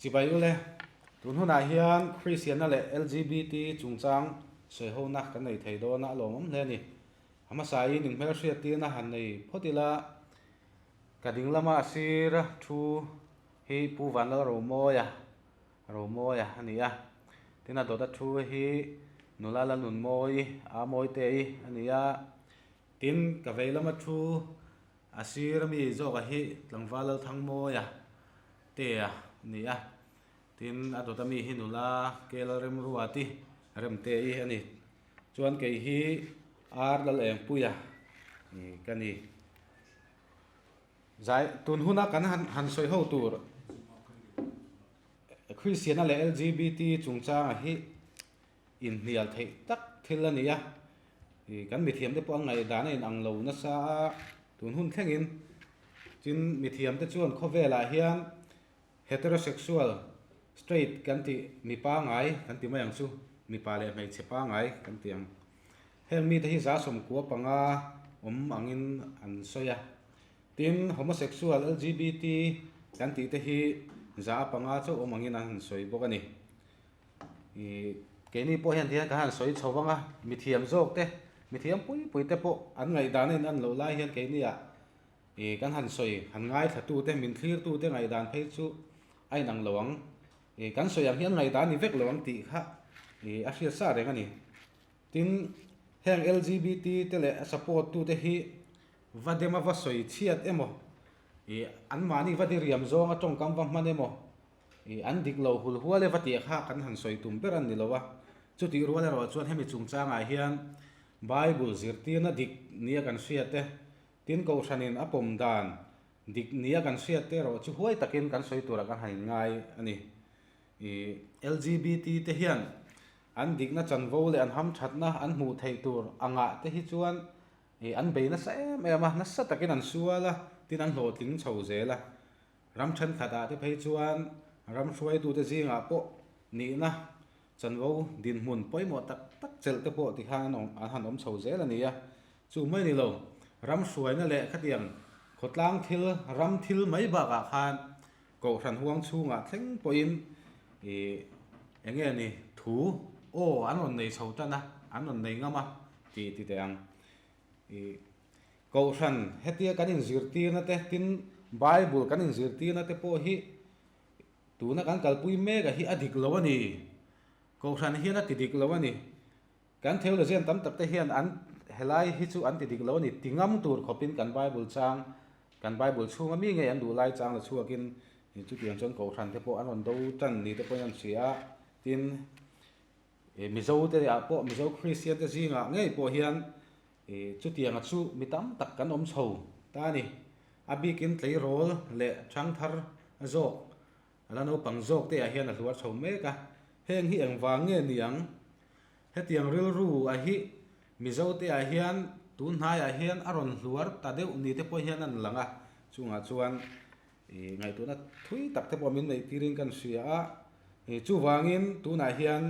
Chibai ule, tun hunah hian Kristianna leh LGBT chungchang sawihona kan nei thei dawn a, a lawmawm hle a ni. A hmasain inhmelhriattirna han nei phawt ila, ka ding lama a sir thu hi Pu Vanlal Romawia, Romawia a ni a. Tin a dawta thu hi Nula Lalnunmawii, Amawitei a ni a. Tin ka vei lama thu a sir ami zawka hi Tlangval Lalthangmawia te a ni a. Tin a dawta mi hi nula Kel Remruati Remtei a ni. Chuan kei hi Ar Lalengpuia ka ni. Zai tun huna kan han han sawi ho tur Kristiana leh LGBT chungchanga hi inhnial theih tak thil a ni a. Kan mithiamte pawh an ngaihdan a inang lo nasa a, tun hun thlengin tin mithiamte chuan khawvelah hian Heterosexual, straight kan tih mi pangai kan ti mai ang chu, mipa leh hmeichhe pangai kan ti ang. Heng mite hi 95 awm angin an sawi a. Tin, homosexual, LGBT kan tih te hi 5% chauh awm angin an han sawi bawk a ni. Ih, keini pawh hian tihian kan han sawi chho vang a, mithiam zawk te, mithiam pui pui te pawh an ngaihdan a in an loh lai hian keini ah Ih, kan han sawi, han ngaithlatute, min thlirtute ngaihdan phei chu a inang lo ang. Ih, kan sawi ang hi an ngaihdan ni vek lo ang tih kha ih a hriat sa reng a ni. Tin, heng LGBT te leh a support tute hi va dem a va sawi chhiat emaw, ih anmahni va diriam zawnga tawngkam va hman emaw, ih an dik lo hul hual e va tih kha kan han sawi tum ber a ni lo a. Chutih rual erawh chuan hemi chungchangah hian Bible zirtirna dik nia kan hriat e, Tin, Kohhranin a pawm dan dik nia kan hriat te erawh chu huai takin kan sawi turah kan han inngai a ni. I LGBT te hian an dikna chanvo leh an hamthatna an hmuh theih tur angah te hi chuan i an bei nasa em em a, nasa takin an sual a, tin an hlawhtling chho zel a. Ram thenkhatah te phei chuan ram hruaitute zingah pawh nihna Chanvo dinhmun pawimawh tak tak chelh te pawh tikhan an awm an han awm chho zel a ni a, chu mai ni lo, ram hruaina leh khatiang khawtlang thil, ram thil mai bakah khan Kohhran huang chhungah thleng pawhin ih eng nge ni thu aw an rawn nei chho tan a, an rawn nei ngam a tih ti teh ang. Ih Kohhran hetia kan inzirtirna te tin Bible kan inzirtirna te pawh hi Tuna kan kalpui mek a hi a dik lo a ni. Kohhran hian a ti dik lo a ni. Kan theologian tam tak te hian an helai hi chu an ti dik lo a ni. Ti ngam tur khawpin kan Bible chang, kan Bible chhunga mi ngei an duh lai chang la chhuakin chutiang chuan Kohhran te pawh an rawn do tan ni te pawhin an hria a. Tin, Mizo te ah pawh, Mizo Kristian te zingah ngei pawh hian chutianga chu mi tam tak kan awm chho ta a ni. A bikin tleirawl leh thangthar zawk, a la naupang zawk te ah hian a hluar chho mek a. Heng hi engvang nge ni ang? Hetiang rilru a hi Mizo te ah hian tun hnaiah hian a rawn hluar ta deuh ni te pawh hian a lang a. Chungah chuan ngaihtuahna thui tak te pawh min neih tirin kan hria a. Chuvangin tunah hian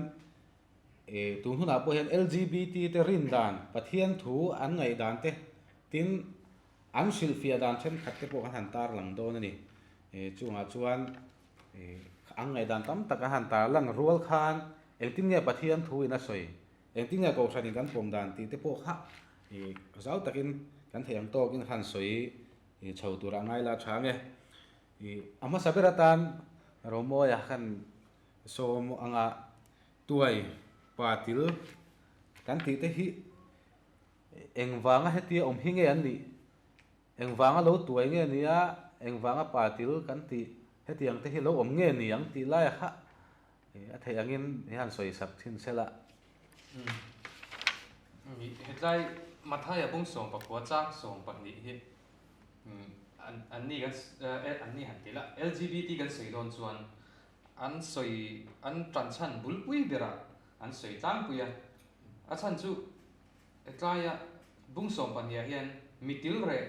tun hunah pawh hian LGBT te rin dan, Pathian thu an ngaihdan te tin An hrilhfiah dan thenkhat te pawh kan han tarlang dawn a ni. Chungah chuan an ngaihdan tam tak an han tarlang rual khan engtin nge Pathian thu in a sawi, engtin nge Kohhran in kan pawm dan tih te pawh kha zau takin kan theih ang tawkin han sawi chho turah ngai la tha nge. A hmasa ber atan Romawia khan sawm anga tuai pa til kan tih te hi Engvanga hetia awm hi nge an nih? Engvanga lo tuai nge nia? Engvanga pa til kan tih hetiang te hi lo awm nge ni ang tih laia kha a theih angin i han sawi sak thin se la. Hetlai Mathaia bung 19 chang 12 hi an ni kan an ni han ti la LGBT kan sawi dawn chuan an sawi an tanchhan bulpui berah an sawi tlangpui a. A chhan chu hetlaia bung 12 ah hian mi til reh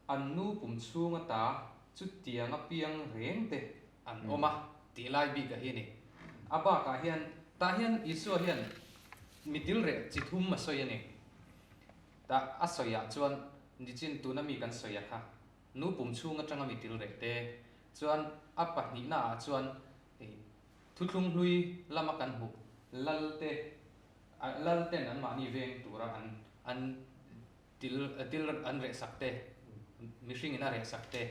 an nu pum chhung ata chutiang a piang reng te an awm a tih lai bik a hi a ni. A bakah hian tah hian Isua hian mi til reh chi thum a sawi a ni. Tah a sawiah chuan nichin tuna mi kan sawi a kha nu pum chhung atanga mi til reh te chuan a pahnihna ah chuan. Thuthlung hlui lama kan hmuh Lalte Lalten anmahni veng tura an an til til an rehsak te, mihringin a rehsak te,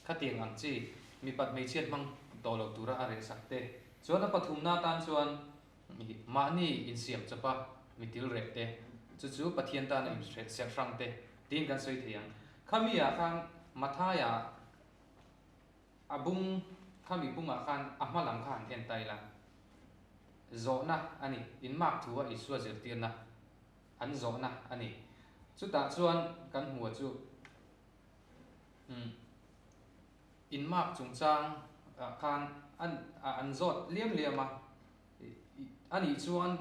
khatiang ang chi mipat hmeichhiat hmang tawh lo tura a rehsak te chuan a pathumna atan chuan mahni insiam chawpa mi til reh te, chu chu Pathian tana inserh hrang te tiin kan sawi thei ang. Khami ah khan Mathaia A bung, khami bungah khan a hma lam kha han en ta ila, zawhna a ni, inmak thu a Isua zirtirna an zawhna a ni. Chutah chuan kan hmu a chu, umm, inmak chungchang ah khan an an zawt liam liam a, a nih chuan,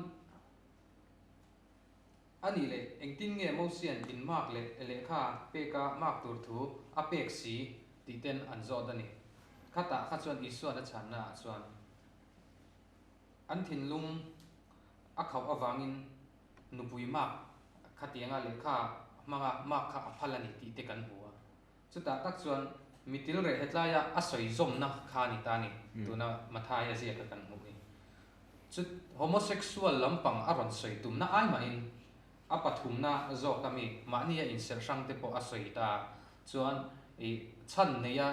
A nih leh, engtin nge Mosia'n in mark leh lehkha peka mark tur thu a pek si tih ten an zawt a ni. Khatah kha chuan Isua'n a chhanna ah chuan an thinlung a khauh avangin nupui mark khatianga lehkha hmanga mark kha a phal a ni tih te kan hmu a. Chutah tak chuan mi til reh hetlaia a sawi zawmna kha a ni ta a ni, tuna Mathaia ziaka kan hmuh hi. Chu homosexual lampang a rawn sawi tumna ai mahin a pathumna zawk a mi mahnia inserh hrang te pawh a sawi ta chuan i chhan neia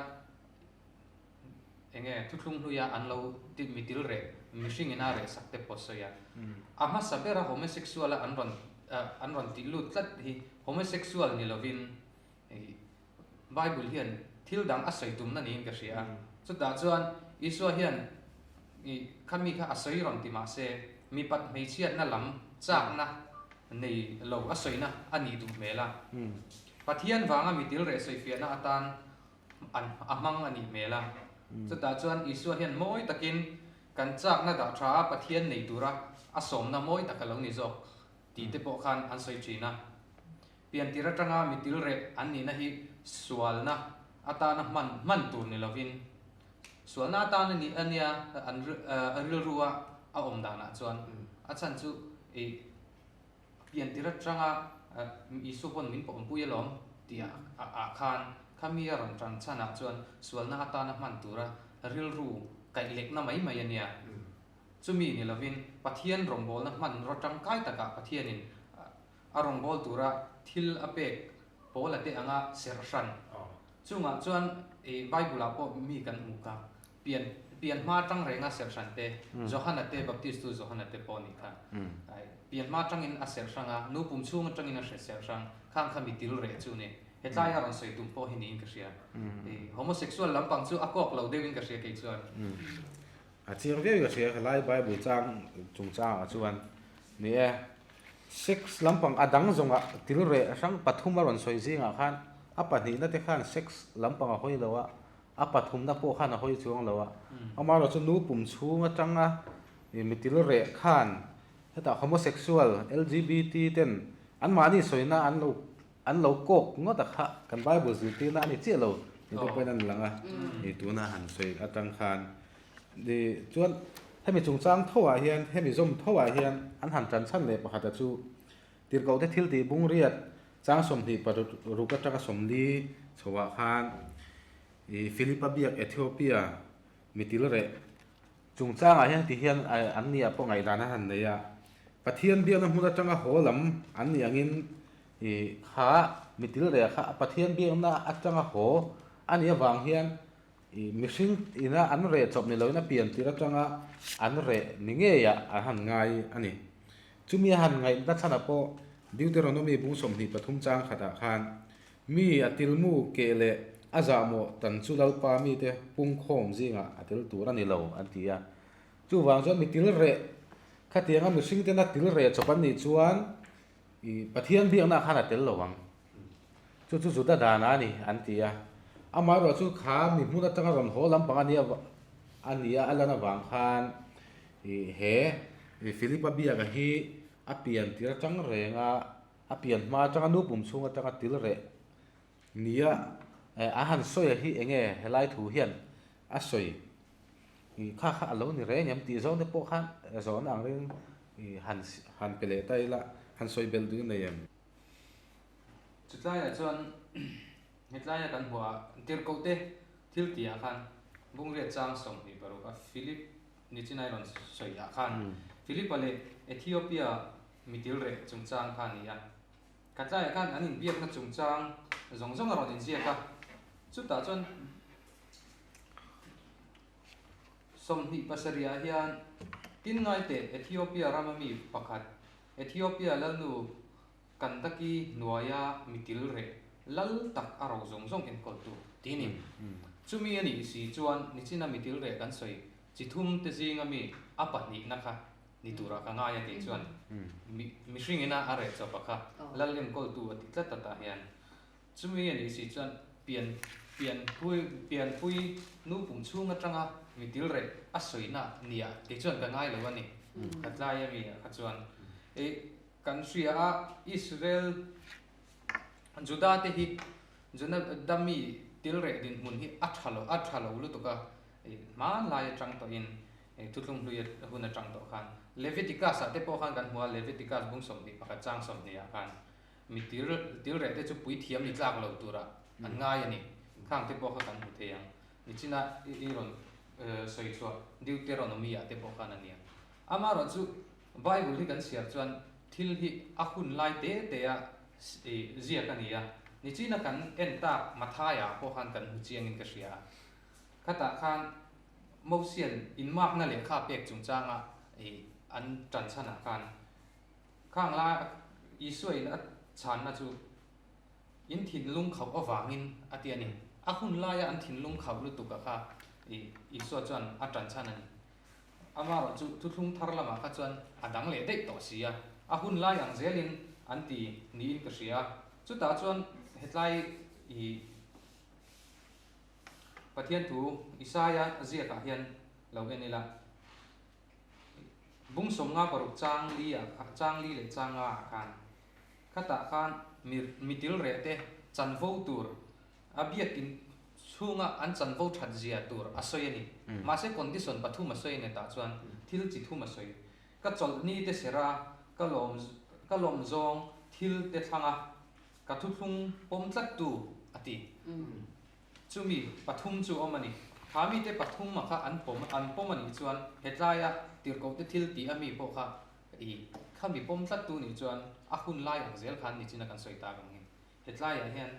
enge thuthlung hluia an lo mi til reh mihringin a reh sak te pawh sawi a. A hmasa bera homosexual a an rawn an rawn tih lut tlat hi homosexual ni lovin Bible hian thil dang a sawi tumna niin ka hria a. Chutah chuan Isua hian khami kha a sawi rawn ti mah se, mipat hmeichhiatna lam chakna nei lo a sawina a nih duh hmel a. Pathian vanga mi tilreh sawifiahna atan a hmang a nih hmel a. Chutah chuan Isua hian mawi takin kan chakna dah tha a Pathian nei tura a sawmna mawi tak a lo ni zawk tih te pawh khan an sawi thin a. Piantir atanga mi tilreh an nihna hi sualna atana hman hman tur ni lovin, sualna atana nih a nia an rilrua a awm danah chuan a chhan chu i piantir atanga Isua pawn min pawmpui alawm tih ah khan khami a rawn tan chhanah chuan sualna atana hman tura rilru kaihlekna mai mai a nia. Chumi ni lovin Pathian rawngbawlna hmanraw tangkai takah Pathianin A rawngbâwl tura thil a pek Paula te anga serh hran. Chungah chuan i Bible-ah pawh mi kan hmu kha. Pian pian hma atang renga serh hran te, Johana te, Baptistu Johana te pawh nih kha. Pian hma atangin a serh hrang a, nu pum chhung atangin a hre serh hrang. Khang kha mi til reh chu ni. Hetlai a rawn sawi tum pawh hi niin ka hria. Homosexual lampang chu a kawk lo deuhin ka hria kei chuan. A chiang viau ka hria helai Bible chang chungchangah chuan ni e. Sex lampang a dang zawngah til reh hrang pathum a rawn sawi zingah khan a pahnihna te khan sex lampang a hawi lo a, a pathumna pawh khan a hawi chuang lo a. Amaherawhchu chu nu pum chhung atanga mi til reh khan hetah homosexual, LGBT ten anmahni sawina an lo An lo kawk ngawt a kha kan Bible zirtirna a ni chiah lo tih te pawhin an lang a, ni tuna han sawi atang khan ni chuan hemi chungchang tho ah hian hemi zawm tho ah hian an han tan chhan leh pakhat a chu tirhkoh te thil tih bung riat chang 26 atanga 40 chho ah khan i Philipa biak Ethiopia mitil reh Chungchangah hian ti hian an nia pawh ngaihdan a han nei a, Pathian biakna hmun atanga haw lam an nih angin i kha mitil reh kha Pathian biakna atanga haw a nih avang hian i mihring ina an reh chawp ni loin a pian tir atanga an reh ni ngeiah an han ngai a ni. Chumi a han ngaihna chhanah pawh Deuteronomy bung 23 chang khatah khan Mi a tilmu keh leh a zahmawh tan chu Lalpa mite pungkhawm zingah a tel tur a ni lo, an ti a. Chuvang chuan mi til reh khatianga mihring tena til reh chawp an nih chuan i Pathian biakna khan a tel lo ang. Chu chu Juda dana a ni, an ti a. Amaherawh chu kha mi hmun atanga rawn haw lampang a nia a nia a lan avang khan i he Philipa biaka hi a pian tir atang renga A pian hma atanga nu pum chhung atanga til reh nia a han sawi a hi enge helai thu hian a sawi i kha kha a lo ni reng em tih zawng te pawh khan zawhna ang reng i han han pe leh ta ila han sawi belh duh nei em. Chutlaiah chuan hetlaia kan hmuh ah tirhkoh te thil tih ah khan Bungriat chang 26 a Philip. Nichinai rawn sawi ah khan Philipa leh Ethiopia mitil reh chungchang kha a ni a. Khatlaiah khan an inbiakna chungchang zawng zawng a rawn inziak a, chutah chuan 27 ah hian tin ngai teh Ethiopia rama mi pakhat Ethiopia lalnu Kandaki hnuaia mitil reh lal tak a ro zawng zawng enkawltu ti ni. Chumi a nih si chuan nichina mitil reh kan sawi chi thum te zinga mi a pahnihna kha ni turah ka ngai a tih chuan mihring ina a reh chawpa kha lal enkawltu a ti tlat a tah hian chumi a nih si chuan pian pianpui pianpui nu pum chhung atanga mitil reh a sawina nia kei chuan ka ngai lo a ni. Ka tlai a mi ah kha chuan i Kan hria a, Israel, Juda te hi Juda mi til reh dinhmun hi a tha lo, a tha lo lutuk a, hmanlai atang tawhin thuthlung hlui hun atang tawh khan Leviticus ah te pawh khan kan hmu a, Leviticus bung 21 chang 20 ah khan mi til til reh te chu puithiam ni tlak lo turah an ngai a ni, khang te pawh kha kan hmu thei ang. Nichina i rawn sawi chhuah Deuteronomy ah te pawh khan a nia. Amaherawhchu Bible hi kan chhiar chuan thil hi a hun lai te te a ziak a ni a, nichina kan en tak Mathaia ah pawh khan kan hmu chiangin ka hria a, khatah khan Mosian inmakna lehkha pek chungchanga an tan chhanah khan khang lai Isua in a chhanna chu in thinlung khauh avangin a ti a ni. A hun laia an thinlung khauh lutuk a kha Isua chuan a tan chhan a ni. Amaherawh chu thuthlung thar lamah kha chuan a dang leh daih tawh si a, a hun lai ang zelin an ti niin ka hria a. Chutah chuan hetlai i Pathian thu Isaia ziakah hian lo en ila, bung 56 chang li ah chang li leh chang nga ah khan khatah khan mi til reh te chanvo tur A biakin chhunga an chanvo that zia tur a sawi a ni. Mahse condition pathum a sawi a ni tah chuan thil chi thum a sawi. Ka chawlhni te ser a, ka lawm ka lawm zawng thil te thlang a, ka thuthlung pawm tlat tu a ti. Chumi pathum chu awm a ni. Kha mite pathum a kha an pawm an pawm a nih chuan hetlaia tirhkoh te thil tih a mi pawh kha i khami pawm tlat tu nih chuan a hun lai ang zel khan nichin a kan sawi tak ang in Hetlaiah hian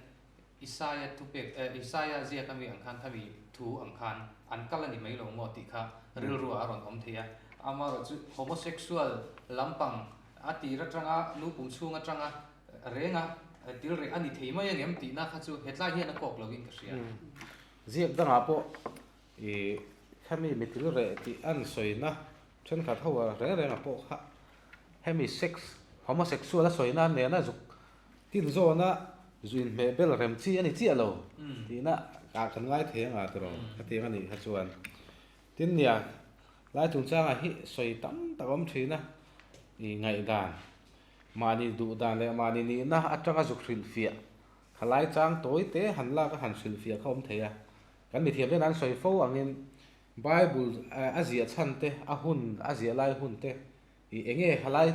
Isaia thupek eh Isaia ziak ami ang khan khami thu ang khan an kal a ni mai lo maw tih kha rilruah a rawn awm thei a. Amaherawh chu homosexual lampang a tir atanga nu pum chhung atanga renga til reh a ni thei mai angem tihna kha chu hetlai hian a kawk loin ka hria. Ziak dangah pawh i khami mi til reh tih an sawina thenkhat ho a reng rengah pawh kha hemi sex homosexual a sawina nena zuk Tin zawna zu inhmeh bel rem chi a ni chiah lo tihna ah kan ngai thei anga tiraw khatiang a nih kha chuan. Tin nia lai chungchangah hi sawi tam tak a awm thin a, i ngaihdan mahni duh dan leh mahni nihna atanga zuk hrilhfiah kha lai chang tawi te han lak a han hrilhfiah kha awm thei a. Kan mithiam ten an sawi fo angin Bible a ziah chhan te a hun a ziah lai hun te i enge kha lai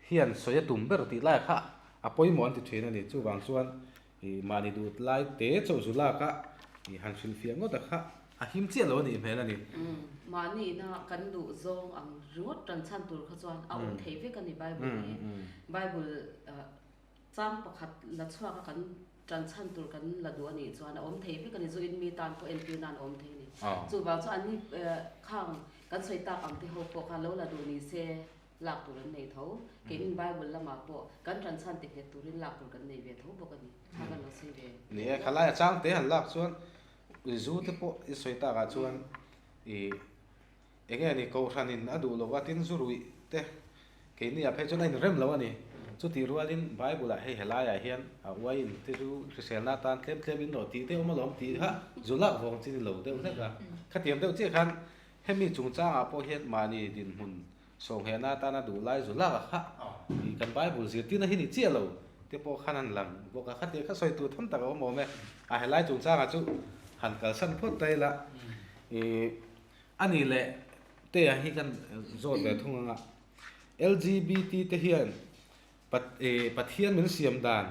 hian sawi a tum ber tih lai kha a pawimawh an ti thin a ni. Chuvang chuan ih mahni duh lai te chauh zu lak a ih han hrilhfiah ngawt a kha a him chiah lo a nih hmel a ni. Mahni ina kan duh zawng ang ringawt tan chhan tur kha chuan a awm thei vek a ni Bible hi. Bible chang pakhat la chhuak a kan tan chhan tur kan la duh a nih chuan a awm thei vek a ni. Zu in mi tan pawh entir nan a awm thei a ni. Chuvang chuan an ni khang kan sawi tak ang te ho pawh khan lo la duh ni se. Lak tur an nei tho. Keinin Bible lamah pawh kan tan chhan ti nghet turin lak tur kan nei ve tho bawk a ni. Kha kan lo sawi ve. Ni e, khalai a chang te han lak chuan i zu te pawh i sawi takah chuan i eng nge ni Kohhranin a duh lova tin zu ruih te keini ah phei chuan a inrem lo a ni. Chutih rualin Bible ah hei helaiah hian a uai in te chu hriselna atan tlem tlem in rawh tih te awm alawm tih kha zu lak vawng chi ni lo deuh hlek a. Khatiang deuh chiah khan hemi chungchangah pawh hian mahni dinhmun Sawmhehna atana duh lai zu lak a kha tih kan Bible zirtirna hi ni chiah lo te pawh khan an lang bawk a, khatiang kha sawi tur tham tak a awm awm e. A helai chungchangah chu han kalsan phawt ta ila ih a nih leh te ah hi kan zawt ve thung anga LGBT te hian Pathian min siam dan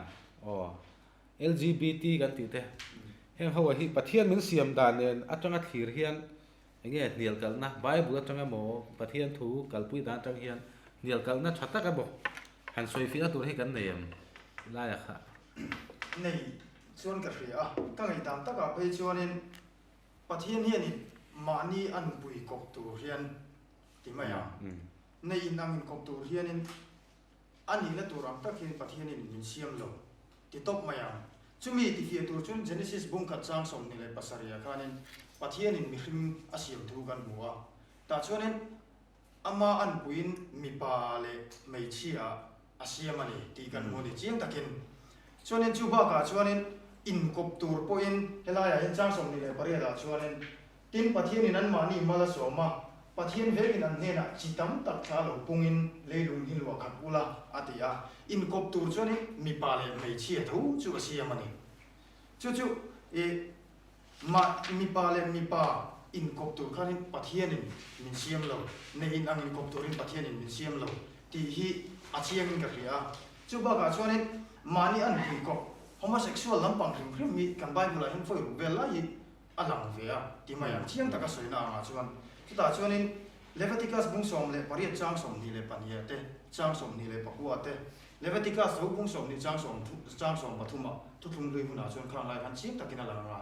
aw LGBT kan tih te heng ho ah hi Pathian min siam dan nen atanga thlir hian. Enge hnial kalna Bible atang emaw Pathian thu kalpui dan atang hian hnial kalna tha tak emaw han sawi fiahna tur hi kan nei em laia kha? Nei chuan ka hria a, ka ngaihdan takah phei chuanin Pathian hianin mahni a nupui kawp tur hian ti mai a, nei in ang inkawp tur hianin A nihna tur ang tak hian Pathianin min siam lo ti tawp mai ang. Chumi tifiah tur chuan Genesis bungkhat chang 27 ah khanin Pathianin mihring a siam thu kan hmu a. Tah chuanin ama anpuiin mipa leh hmeichhia ah a siam a ni tih kan hmu a ni chiang takin. Chuanin chu bakah chuanin inkawp tur pawhin helaiah hian chang 28 ah chuanin Tin, Pathianin anmahni mal a sawm a, Pathian vekin an hnenah chi tam tak thla lo pungin leilung hi luah khat ula, a ti a. Inkawp tur chuanin mipa leh hmeichhia tho chu a siam a ni. Chu chu i mah mipa leh mipa inkawp tur khanin Pathianin min siam lo, neih in ang inkawp turin Pathianin min siam lo tih hi a chiangin ka hria a. Chu bakah chuanin mahni anpui kawp, homosexual lampang hrim hrim hi kan Bible-ah hian fawi ruk vel lai hi a lang ve a ti mai ang. Chiang taka sawina angah chuan chutah chuanin Leviticus bung 18 chang 22 ah te, chang 24 ah te, Leviticus tho bung 20 chang sawm chang 13 ah thuthlung hlui hunah chuan khang lai khan chiang takin a lang ang a.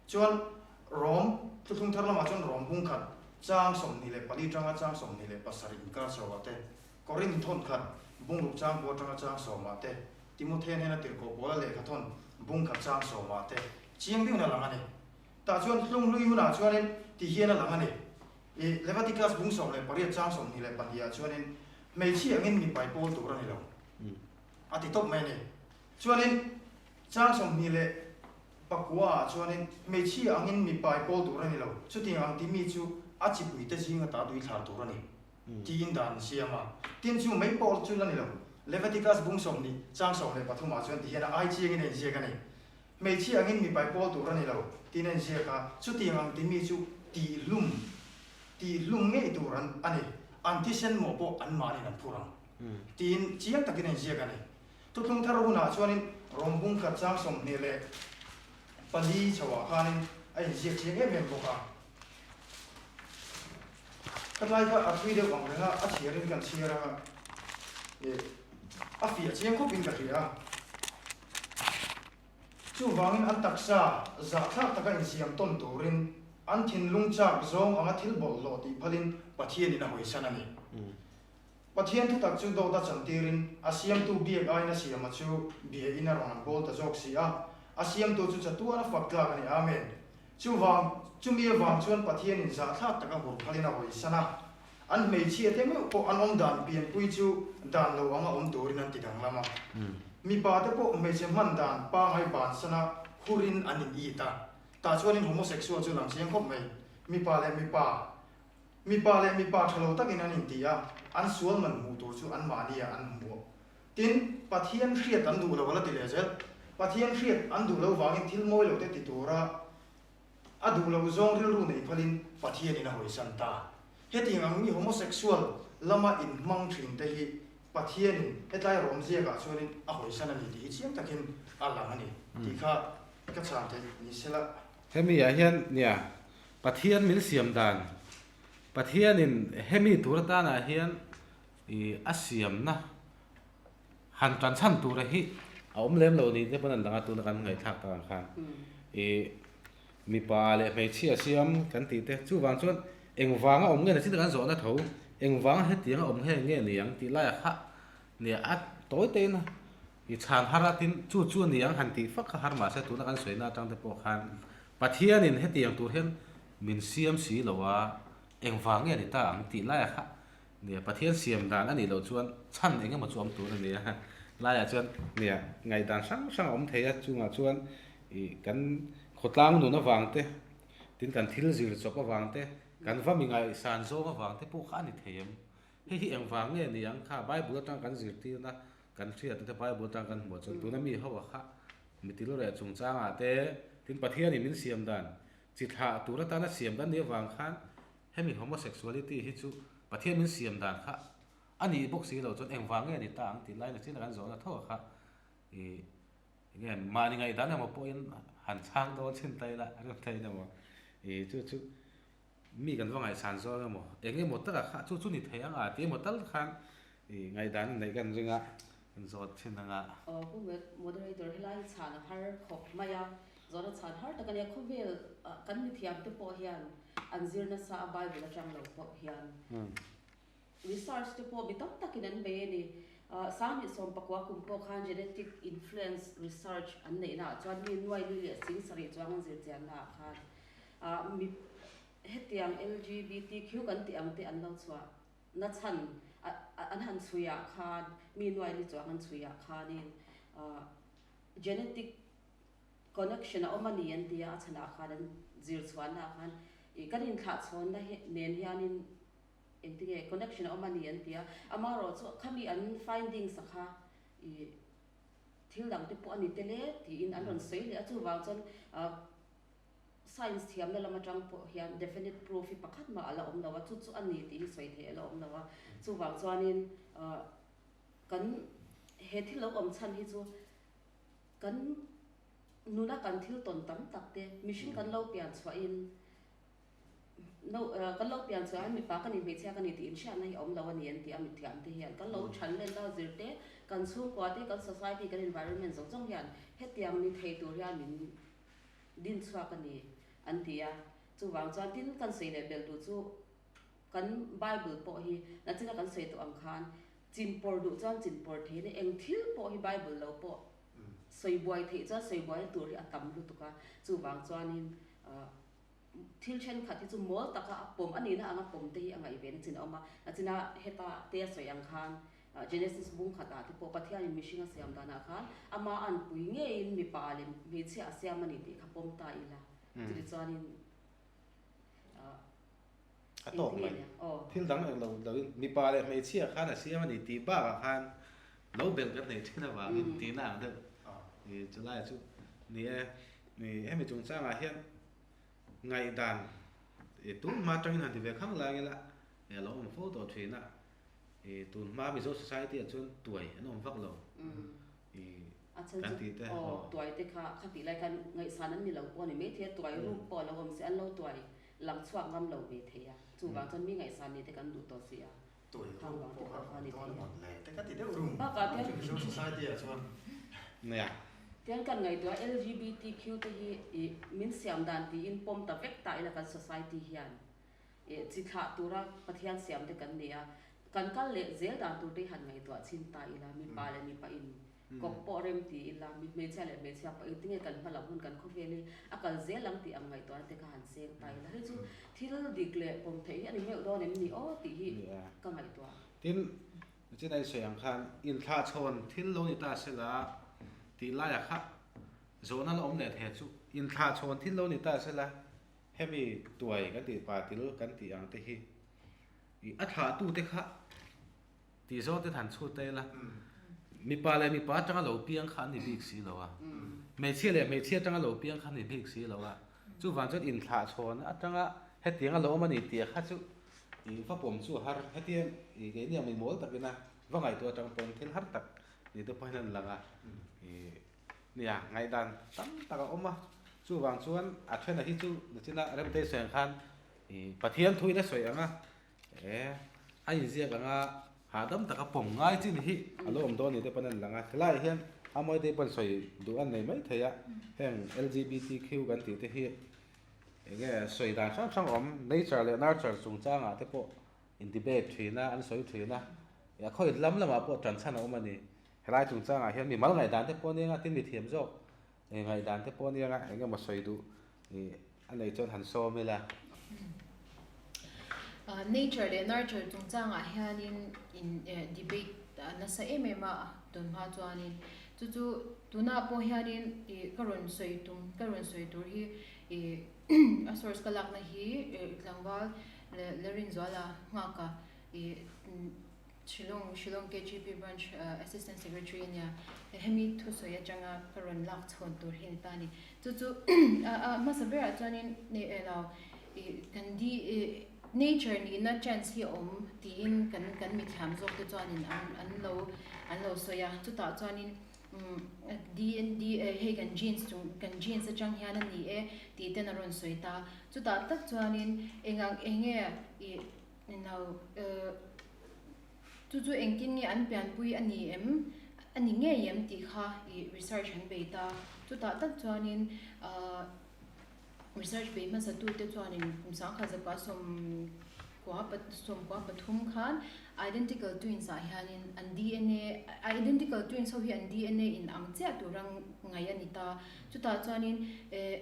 Chuan Rom thuthlung thar lamah chuan Rom bung khat chang 24 tanga chang 27 inkar chho ah te, Korinth thawn khat bung ruk chang kua tanga chang sawm ah te, Timothea hnena tirhkoh pawla lehkha thawn bung khat chang sawm ah te chiang deuhin a lang a ni. Tah chuan hlung hlui hunah chuanin ti hian a lang a ni. I Leviticus bung 18 chang 22 ah chuanin hmeichhia angin mipai pawl tur a ni lo a ti tawp mai a ni. Chuanin chang 29 ah chuanin hmeichhia angin mipai pawl tur a ni lo, chutiang ang timi chu a chipuite zinga ta tuithlar tur a ni. Tiin dan an siam a. Tin chu mai pawh chu la ni lo. Leviticus bung 20 chang 13 ah chuan ti hian a ai chiangin a inziak a ni. Hmeichhia angin mipai pawl tur a ni lo tiin a inziak a, chutiang ang timi chu tihhlum, tihhlum ngei tur an a ni. An thisen mawh pawh anmahniin an phur ang tiin chiang takin a inziak a ni. Thuthlung thar hunah chuanin Rom bung khat chang 24 chhoah khanin a inziak chiang em em bawk a. Ka tlai kha a thui deuh ang reng a, a chhiarin kan chhiar a, eh a fiah chiang khawpin ka hria a. Chuvangin an taksa zahthlak taka insiam tawn turin an thinlung chak zawng anga thil bawlhhlawh tih phalin Pathianin a hawisan a ni. Pathian thutak chu dawt a chantirin a siamtu biak aiin a siama chu bia in a rawn an bawl ta zawk si a, a siamtu chu chatuan a fak tlak a ni. Amen. Chuvang, chumi avang chuan Pathianin zahthlak taka hur phalin a hawisan a, an hmeichhia te meuh pawh an awm dan pianpui chu dan lo anga awm turin an ti danglam a. Mipa te pawh hmeichhe hman dan pangai bansana hurin an in it a, tah chuanin homosexual chu lang chiang khawp mai. Mipa leh mipa Mipa leh mipa tha lo takin an inti a, an sual man hmuh tur chu anmahni ah an hmu. Tin, Pathian hriat an duh lo a la ti leh zel. Pathian hriat an duh lo vangin thil mawi lo te ti tura a duh lo zawng rilru nei phalin Pathianin a hawisan ta. Hetiang ang mi homosexual lama inhmang thin te hi Pathianin hetlai rawm ziakah chuanin a hawisan a ni tih hi chiang takin a lang a ni tih kha ka chhan theih ni sela. Hemi ah hian nia Pathian min siam dan, Pathianin hemi tur atanah hian ih a siamna han tan chhan tura hi a awm lem lo ni te pawn an dang a tuna kan ngaihthlak tak ang khan ih mipa leh hmeichhia siam kan tih te chuvang chuan engvanga awm nge ni chin kan zawhna tho engvanga hetianga awm nge nge ni ang tih laiah kha nia a tawi te in I chhan har a tin chu chu a ni ang han tih fak kha har mahse tuna kan sawina atang te pawh khan Pathianin hetiang tur hian min siam si lo a, engvang nge a ni ta ang tih laiah kha nia Pathian siam dan a nih loh chuan chhan eng emaw chu awm tur a ni a, laiah chuan nia ngaihdan hrang hrang a awm thei a, chungah chuan ih kan khawtlang nun avang te tin kan thil zir chawp avang te kan va mi ngaihsan zawng avang te pawh kha a ni thei em? Hei hi engvang nge ni ang kha Bible atang kan zirtirna Kan hriatna te Bible atang kan hmuh chuan tuna mi ho a kha mi til reh chungchangah te tin Pathianin min siam dan chi thlah tur atana siam kan nih avang khan hemi homosexuality hi chu Pathian min siam dan kha a nih bawk si lo chuan engvang nge ni ta ang tih laina chin a kan zawhna tho a kha ih enge mahni ngaihdan emaw pawhin han chhang dawn chhin ta ila a rem theih emaw ih chu chu. Mi kan va ngaihsan zawk emaw, eng emaw takah kha chu chu ni thei ang a ti emaw tal khan i ngaihdan in neih kan ring a, kan zawt thin ang a. Aw Pu Moderator helai hi chhan a har khawp mai a, zawhna chhan har tak a nia, khawvel kan mithiam te pawh hian an zir nasa a Bible atang lo pawh hian Research te pawh mi tam takin an bei a ni. Sanghnih sawmpakua kum pawh khan genetic influence research an neihna ah chuan mi nuai li leh sing sarih chuang an zir chianna ah khan mi hetiang LGBTQ kan tih ang te an lo chhuah na chhan an han chhui ah khan mi nuai li chuang an chhui ah khanin genetic connection a awm a ni an ti a, a chhanah khan an zir chhuahna ah khan kan inthlahchhawnna nen hianin Engtinge connection a awm a ni an ti a, amaherawh chu khami an findings a kha ih thil dang te pawh a ni tel e tiin an rawn sawi leh a, chuvang chuan science thiamna lam atang pawh hian definite proof hi pakhat mah a la awm lo a, chu chu a ni tih hi sawi theih a la awm lo a, chuvang chuanin kan he thil lo awm chhan hi chu kan nuna kan thil tawn tam tak te mihring kan lo pian chhuahin No, kan lo pian chuan mipa ka ni hmeichhia ka ni tih inhriatna hi a awm lo a ni an ti a, mithiam te hian kan lo than len a zir te, kan chhungkua te, kan society, kan environment zawng zawng hian hetiang ni thei tur hian min din chhuak a ni an ti a. Chuvang chuan tin kan sawi leh belh duh chu kan Bible pawh hi nachina kan sawi tawh ang khan chinpawr duh chuan chinpawr thei in eng thil pawh hi Bible lo pawh sawi buai theih chuan sawi buaina tur hi a tam lutuk a, chuvang chuanin Thil thenkhat hi chu mawl taka a pawm a nihna anga pawm te hi a ngaih ve na chin a awm a. A china heta te a sawi ang khan Genesis bung khatah te pawh Pathianin mihring a siam danah khan ama anpui ngeiin mipa leh hmeichhia a siam a ni tih kha pawm ta ila. Chutichuanin A tawk mai. Thil dang eng lo loin mipa leh hmeichhia khan a siam a ni tih bakah khan lo belh kan nei thin avangin tihna ang deuh chulai chu ni e. Hemi chungchangah hian Ngaihdan i tun hma atangin han ti ve khang lai ila a lo awm fo tawh thin a, i tun hma Mizo society ah chuan tuai an awm vak lo i kan tih te aw. Tuai te kha khatih lai khan ngaihsan an ni lo pawh a ni maithei a, tuai ruk pawh a lo awm si, an lo tuai lang chhuak ngam lo ve thei a, chuvang chuan mi ngaihsan ni te kan duh tawh si a. Tuai ruk pawh kha a awm dawn a mawn le te ka ti deuh rum chu Mizo society ah chuan. Nia. Tiang kan ngaihtuah LGBTQ te hi ih min siam dan tiin pawm ta vek ta ila kan society hian ih chi thlah tura Pathian siam te kan ni a, kan kal leh zel dan tur te hi han ngaihtuah chhin ta ila mipa leh mipa in Kawp pawh rem ti ila, mi hmeichhia leh hmeichhia pawh engtinge kan hma lam hun kan khawvel hi a kal zel ang tih ang ngaihtuahna te kha han seng ta ila. Hei chu thil dik leh pawm theih hi a ni meuh dawn em ni aw tih hi ka ngaihtuah. Tin, chin a insawi ang khan inthlahchhawn thil lo ni ta sela tih laiah kha zawhna la awm leh thei chu inthlahchhawn thil lo ni ta sela hemi tuai kan tih pa til kan tih ang te hi a thlahtute kha Tih zawng te han chhut ta ila, mipa leh mipa atanga lo piang kha an ni bik si lo a, hmeichhia leh hmeichhia atanga lo piang kha an ni bik si lo a, chuvang chuan inthlah chhawn atanga hetiang a lo awm a ni tih kha chu ih va pawm chu a har, hetia ih keini ang mi mawl takina va ngaihtuah atang pawn thil har tak ni te pawhin an lang a, ih nia ngaihdan tam tak a awm a, chuvang chuan a thena hi chu nichina Remtei sawi ang khan ih Pathian thuin a sawi ang a, E, a inziak anga hahdam taka pawm ngai chin hi a lo awm dawn ni te pawn an lang a, helaiah hian a mawi te pawn sawi duh an nei mai thei a, heng LGBTQ kan tih te hi enge sawi dan hrang hrang awm, nature leh nurture chungchangah te pawh in debate thin a, an sawi thin a, a khawi lam lamah pawh tan chhan a awm a ni, helai chungchangah hian mimal ngaihdan te pawh nia tin mithiam zawk Ngaihdan te pawh ania eng emaw sawi duh a nei chuan han sawm ila. Nature leh nurture chungchangah hianin in debate nasa em em a tun hma chuanin chu chu tunah pawh hianin ih ka rawn sawi tum ka rawn sawi tur hi ih a source ka lakna hi tlangval Larinzuala nghaka ih Shillong, Shillong KGP Branch Assistant Secretary a nia. Hemi thusawi atanga ka rawn lak chhawn tur hi a ni ta a ni. Chu chu a hmasa berah chuanin lo kan di nature nihna chance hi a awm tiin kan kan mithiam zawk te chuanin an an lo an lo sawi a. Chutah chuanin. DNA hei kan genes chung kan genes atang hian a ni e tih ten a rawn sawi ta. Chutah tak chuanin eng ang eng nge ih no chu chu engtin nge an pianpui a ni em a ni ngei em tih kha ih research an bei ta. Chutah tak chuanin ah research bei hmasa tute chuanin kum sangkhat zakua sawmkua sawmkua pathum khan identical twins ah hianin an DNA identical twins ho hi an DNA in ang chiah tura ngaih a ni ta. Chutah chuanin eh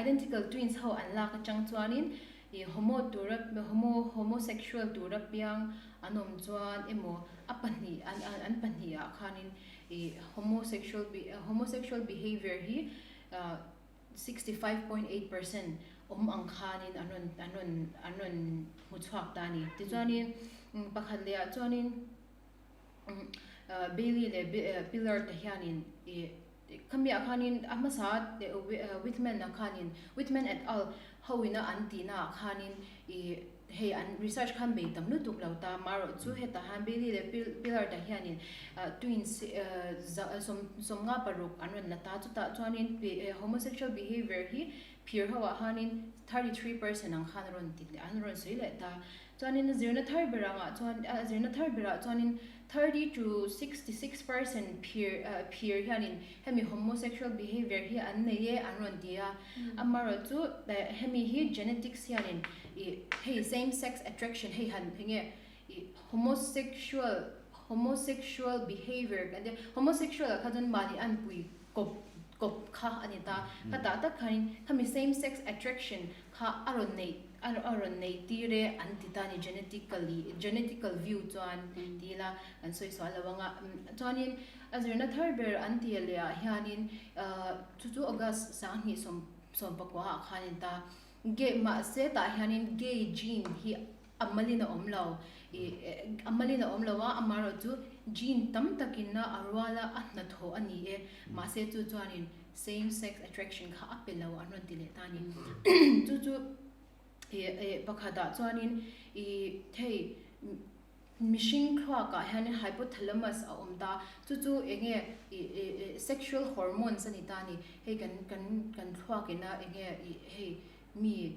identical twins ho an lak atang chuanin ih homo tura homo homosexual tura piang an awm chuan emaw a pahnih an an pahnih ah khanin ih homosexual homosexual behavior hi 65.8% awm ang khanin an rawn an rawn an rawn hmu chhuak ta a ni. Tichuanin pakhat leh ah chuanin Bailey leh Pillard te hianin ih khami ah khanin a hmasa Whitman ah khanin Whitman et al. Ho ina an tihna ah khanin ih hei an research khan bei tam lutuk lo ta marawh chu hetah hian Bailey leh Pillard ah hianin twins 56 an rawn la ta chutah chuanin homosexual behavior hi phir ho ah khanin 33% ang khan a rawn ti an rawn sawi leh ta. Chuanin a zirna thar ber angah chuan a zirna thar berah chuanin 30 to 66% phir phir hianin hemi homosexual behavior hi an nei e an rawn ti a. Amaherawh chu hemi hi genetics hianin ih hei same sex attraction hei han enge ih homosexual homosexual behavior kan tia homosexual ah kha chuan mahni anpui kawp kawp kha a ni ta. Khatah tak khanin khami same sex attraction kha a rawn neih a rawn neih tir e an ti ta a ni genetically genetical view chuan ti ila kan sawi sual lo ang a chuanin a zirna thar ber an ti leh ah hianin chu chu August sanghnih sawm sawm pakua ah khan in ta gay mahse tah hianin gay gene hi a malin a awm lo ih a malin a awm lo a amaherawhchu gene tam takin a rual a a hnathawh a ni e mahse chu chuanin Same sex attraction kha a pe lo an rawn ti leh ta a ni. Chu chu ih pakhatah chuanin ih hei mihring thluakah hianin hypothalamus a awm ta. Chu chu eng nge ih sexual hormones a ni ta a ni. Hei kan kan kan thluakina eng nge ih hei mi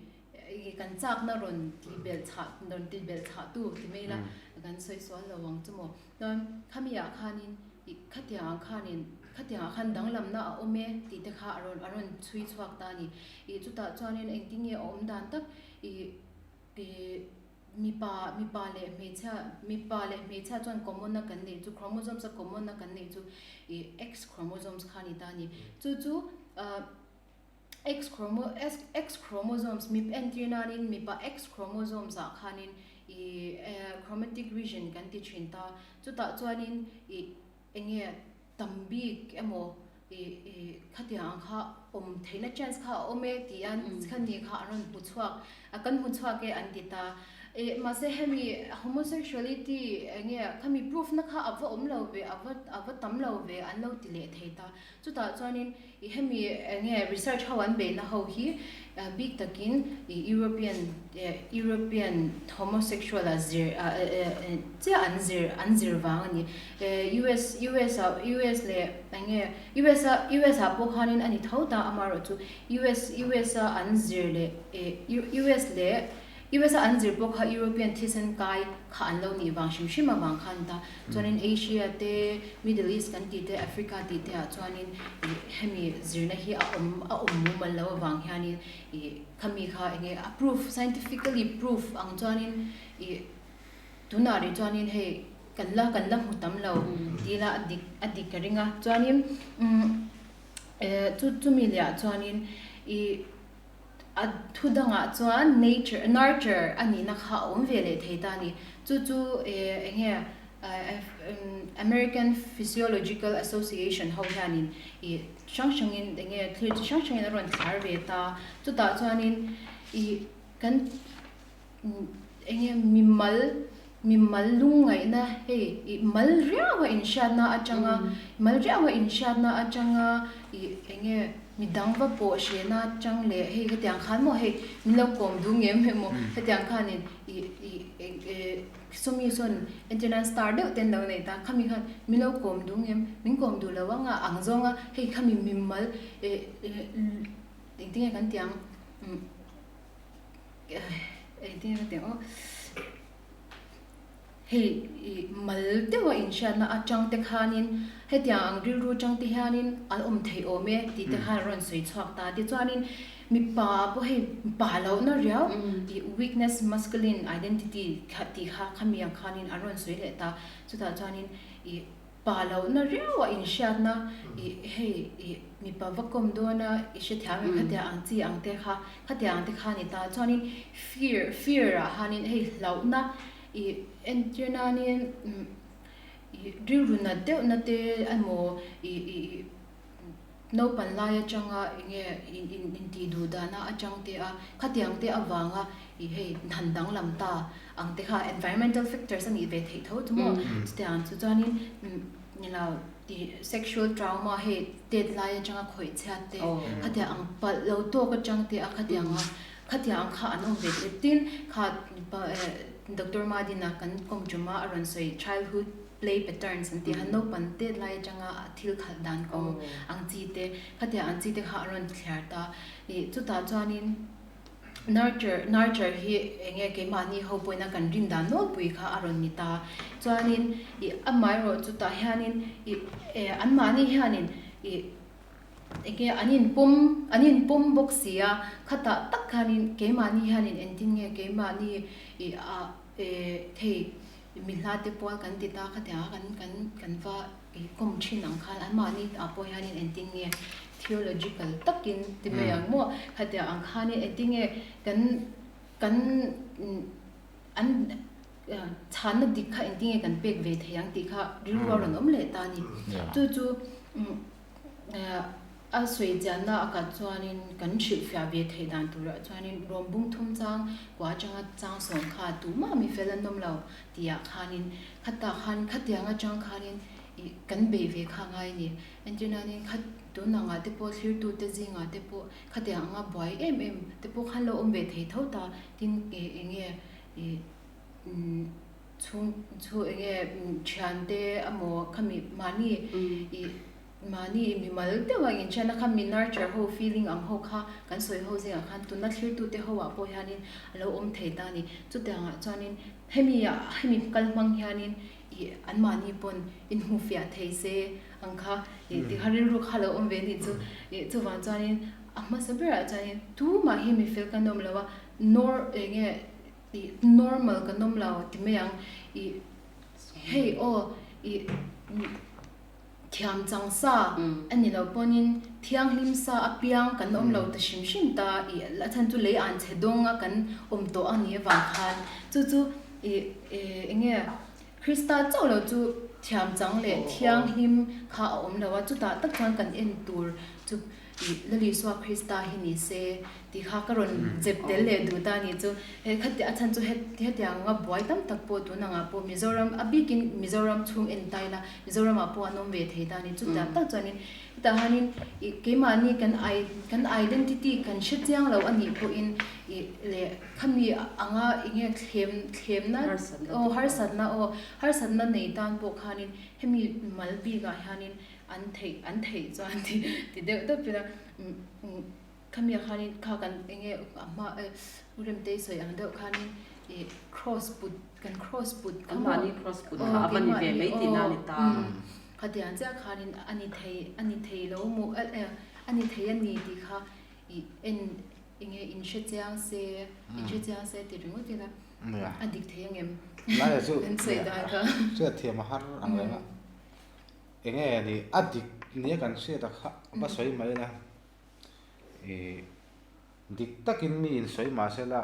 ih kan chakna rawn tih belh chhah rawn tih belh chhah tu ti mai ila kan sawi sual lo ang chu maw. Chuan khami ah khanin ih khatiang ang khanin khatiang ah khan danglamna a awm e tih te kha a rawn a rawn chhui chhuak ta a ni. Ih chutah chuanin engtin nge a awm dan tak ih ih mipa mipa leh hmeichhia mipa leh hmeichhia chuan common a kan neih chu chromosomes a common a kan neih chu ih X chromosomes kha a ni ta a ni. Chu chu ah X chromo X chromosomes mip entir nanin mipa X chromosomes ah khanin ih chromatic region kan ti thin ta. Chutah chuanin ih eng nge tam bik emaw ih ih khatiang ang kha awm theihna chance kha a awm e tih an khani kha an rawn hmu chhuak a kan hmu chhuak e an ti ta. Ih mahse hemi homosexuality eng nge khami proof na kha a va awm lo ve a va a va tam lo ve an lo ti leh thei ta. Chutah chuanin i hemi enge research ho an beihna ho hi bik takin i European European homosexual a zir chiah an zir an zir vang a ni. US US ah US leh enge US a US ah pawh khanin a ni tho ta amaherawhchu US US a an zir leh US leh US a an zir pawh kha European thisen kai kha an lo nih vang hrim hrim avang khan ta. Chuanin Asia te, Middle East kan tih te, Africa tih te ah chuanin ih hemi zirna hi a awm a awm mumal lo avang hianin ih khami kha eng nge a proof scientifically proof ang chuanin ih tunah rih chuanin hei kan la kan la hmu tam lo ti ila a dik a dik ka ring a. Chuanin umm eh chu chumi leh ah chuanin ih A thu dangah chuan nature, nurture a nihna kha a awm ve leh thei ta a ni. Chu chu eng nge American Physiological Association ho hianin ih hrang hrangin eng nge thil chi hrang hrangin a rawn thlar ve ta. Chutah chuanin ih kan eng nge mimal. Mi mal lungngaihna hei ih mal riaua inhriatna atanga mal riaua inhriatna atanga ih eng nge mi dang va pawh hrehna atang leh hei hetiang khan maw hei min lo kawm duh ngem emaw hetiang khanin ih ih eng eh sawmi sawn entirnan star deuh te an lo nei ta khami khan min lo kawm duh ngem min kawm duh lo anga ang zawnga hei khami mi mal eh engtinge kan tih ang umm. Engtin nge ka tih ang aw, hei ih mal deuha inhriatna atang te khanin hetiang ang rilru atang te hianin an awm theih awm e tih te khan a rawn sawi chhuak ta. Tichuanin mipa pawh hei pa lohna riau ih weakness masculine identity kha tih kha khami ang khanin an rawn sawi leh ta. Chutah chuanin ih Pa lohna riau a inhriatna i hei i mipa va kawm dawn a i hrethiam em khatia ang chi ang te kha khatia ang te kha a ni ta chuanin fear fear ah hanin hei hlauhna i entir nanin i rilru nat deuhna te emaw i i naupan lai atanga enge in in intih duh dahna atang te a khatiang te avanga i hei han danglam ta ang te kha environmental factors a nih ve theih tho chu maw chutiang chu chuanin ni lo tih sexual trauma hei tet lai atanga khawih chhiat te khatiang ang palh lo tawk atang te a khatiang a khatiang ang kha an awm ve tep tin kha Doctor Madina kan kawm ṭuma a rawn sawi childhood play patterns an tih a, naupang tet lai atanga thil khalh dan kawng ang chi te, khatiang ang chi te kha a rawn thliar ta. Ih chutah chuanin nurture nurture hi eng nge keimahni ho pawhin a kan rin dan nawlpui kha a rawn ni ta. Chuanin ih amaherawh chutah hianin ih eh anmahni hianin ih eng nge an inpawm an inpawm bawk si a, khatah tak khanin keimahni hianin engtin nge keimahni ih ah eh thei Mi hla te pawl kan ti ta khatiang a kan kan kan va kawm thin ang khan anmahni ah pawh hianin engtin nge theological takin ti mai ang maw khatiang ang khanin engtin nge kan kan an chhanna dik kha engtin nge kan pek ve thei ang tih kha rilru a rawn awm leh ta a ni. Chu chu A sawi chianna a kat chuanin kan hrilhfiah ve theih dan turah chuanin rawm bung thum chang kua atanga chang sawm kha tumah mi fel an awm lo tihah khanin khatah khan khatiang atang khanin ih kan bei ve kha ngai a ni. Entir nanin kha tun angah te pawh thlirtute zingah te pawh khatiang anga buai em em te pawh khan lo awm ve thei tho ta tin ih eng nge ih umm chhung chhu eng nge thiante amaw khami mahni ih Mahni mimal deuh a inṭhian a kha mi nurture ho feeling ang ho kha kan sawi ho zingah khan tuna thlirtute ho ah pawh hianin a lo awm thei ta a ni. Chutiangah chuanin hemi ah hemi kal hmang hianin ih anmahni pawn inhmufiah thei se ang kha ih ti kha rilru kha lo awm ve a nih chu. Ih chuvang chuanin a hmasa berah chuanin tumah hi mi fel kan awm lo a, nor eng nge ih normal kan awm lo ti mai ang ih hei aw ih Thiam chang sa a ni lo pawnin thianghlim sa apiang kan awm lo ta hrim hrim ta i a chhan chu lei an chhe dawng a kan awm tawh a nih avang khan chu chu i eng nge Krista chauh lo chu thiam chang leh thianghlim kha a awm lo a chutah tak chuan kan en tur chu i Lalisua Krista hi ni se tih kha ka rawn zep tel leh duh ta a ni chu he khati a chhan chu hetiang anga buai tam tak pawh tun angah pawh Mizoram a bikin Mizoram chhung en ta ila Mizoramah pawh an awm ve thei ta a ni chutiang tak chuanin hetah hianin ih keimahni kan i kan identity kan hre chiang lo a nih pawhin ih leh khami anga eng nge thlem thlemna aw harsatna aw harsatna nei tan pawh khanin hemi mal bikah hianin an theih an theih chuan ti ti deuh deuh ila Khami ah khanin kha kan eng nge a hma eh U Remtei sawi ang deuh khanin ih cross put kan cross put kha maw? Anmahni cross put kha a va ni ve mai tihna a ni ta. Khatiang chiah khanin a ni thei a ni thei lo maw eh a ni thei a ni tih kha ih en eng nge in hre chiang se in hre chiang se ti ringawt ila a dik thei ang em? Laia chu Kan sawi dan kha. Hriatthiam a har ang reng a. Eng nge ni a dik nia kan hriat a kha va sawi mai ila. Ih dik takin mi in sawi mah se la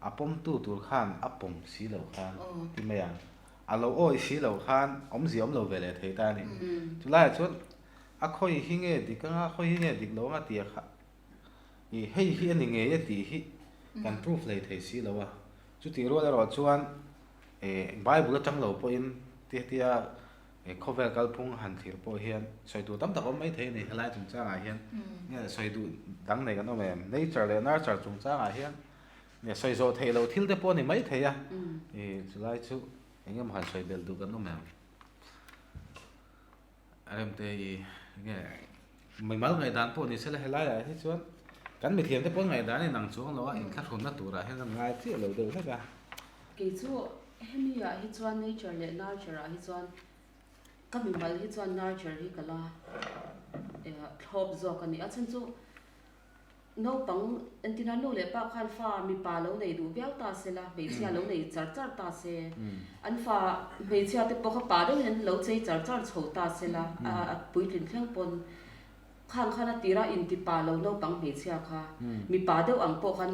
a pawmtu tur khan a pawm si lo khan ti mai ang. A lo awih si lo khan awmzia awm lo ve leh thei ta a ni. Chulaiah chuan a khawi hi nge dik anga khawi hi nge dik lo anga tia kha ih hei hi a ni ngei e tih hi kan proof hlei thei si lo a. Chutih rual erawh chuan. Bible atang lo pawhin ti hetia khawvel kalphung han thlir pawh hian sawi tur tam tak a awm mai thei a ni helai chungchangah hian nge sawi duh dang nei kan awm em? Nature leh nurture chungchangah hian nge sawi zawh theih loh thil te pawh a ni mai thei a, chulai chu eng emaw han sawi belh duh kan awm em? A remte i nge mimal ngaihdan pawh ni sela helaiah hi chuan kan mithiam te pawh ngaihdan a inang chuang lo a, inthlahrunna turah hian kan ngai chiah lo deuh hlek a. Kei chu hemi ah hi chuan nature leh nurture ah hi chuan ka mimal hi chuan nurture hi ka la thlawp zawk a ni. A chhan chu Naupang entina nu leh pa khan fa mipa lo nei duh viau ta se la, hmeichhia lo nei char char ta se, an fa hmeichhia te pawh kha pa deuhin an lo chei char char chho ta se la, a puitlin thleng pawn khang khan a tira inti pa lo naupang hmeichhia kha mipa deuh ang pawh khan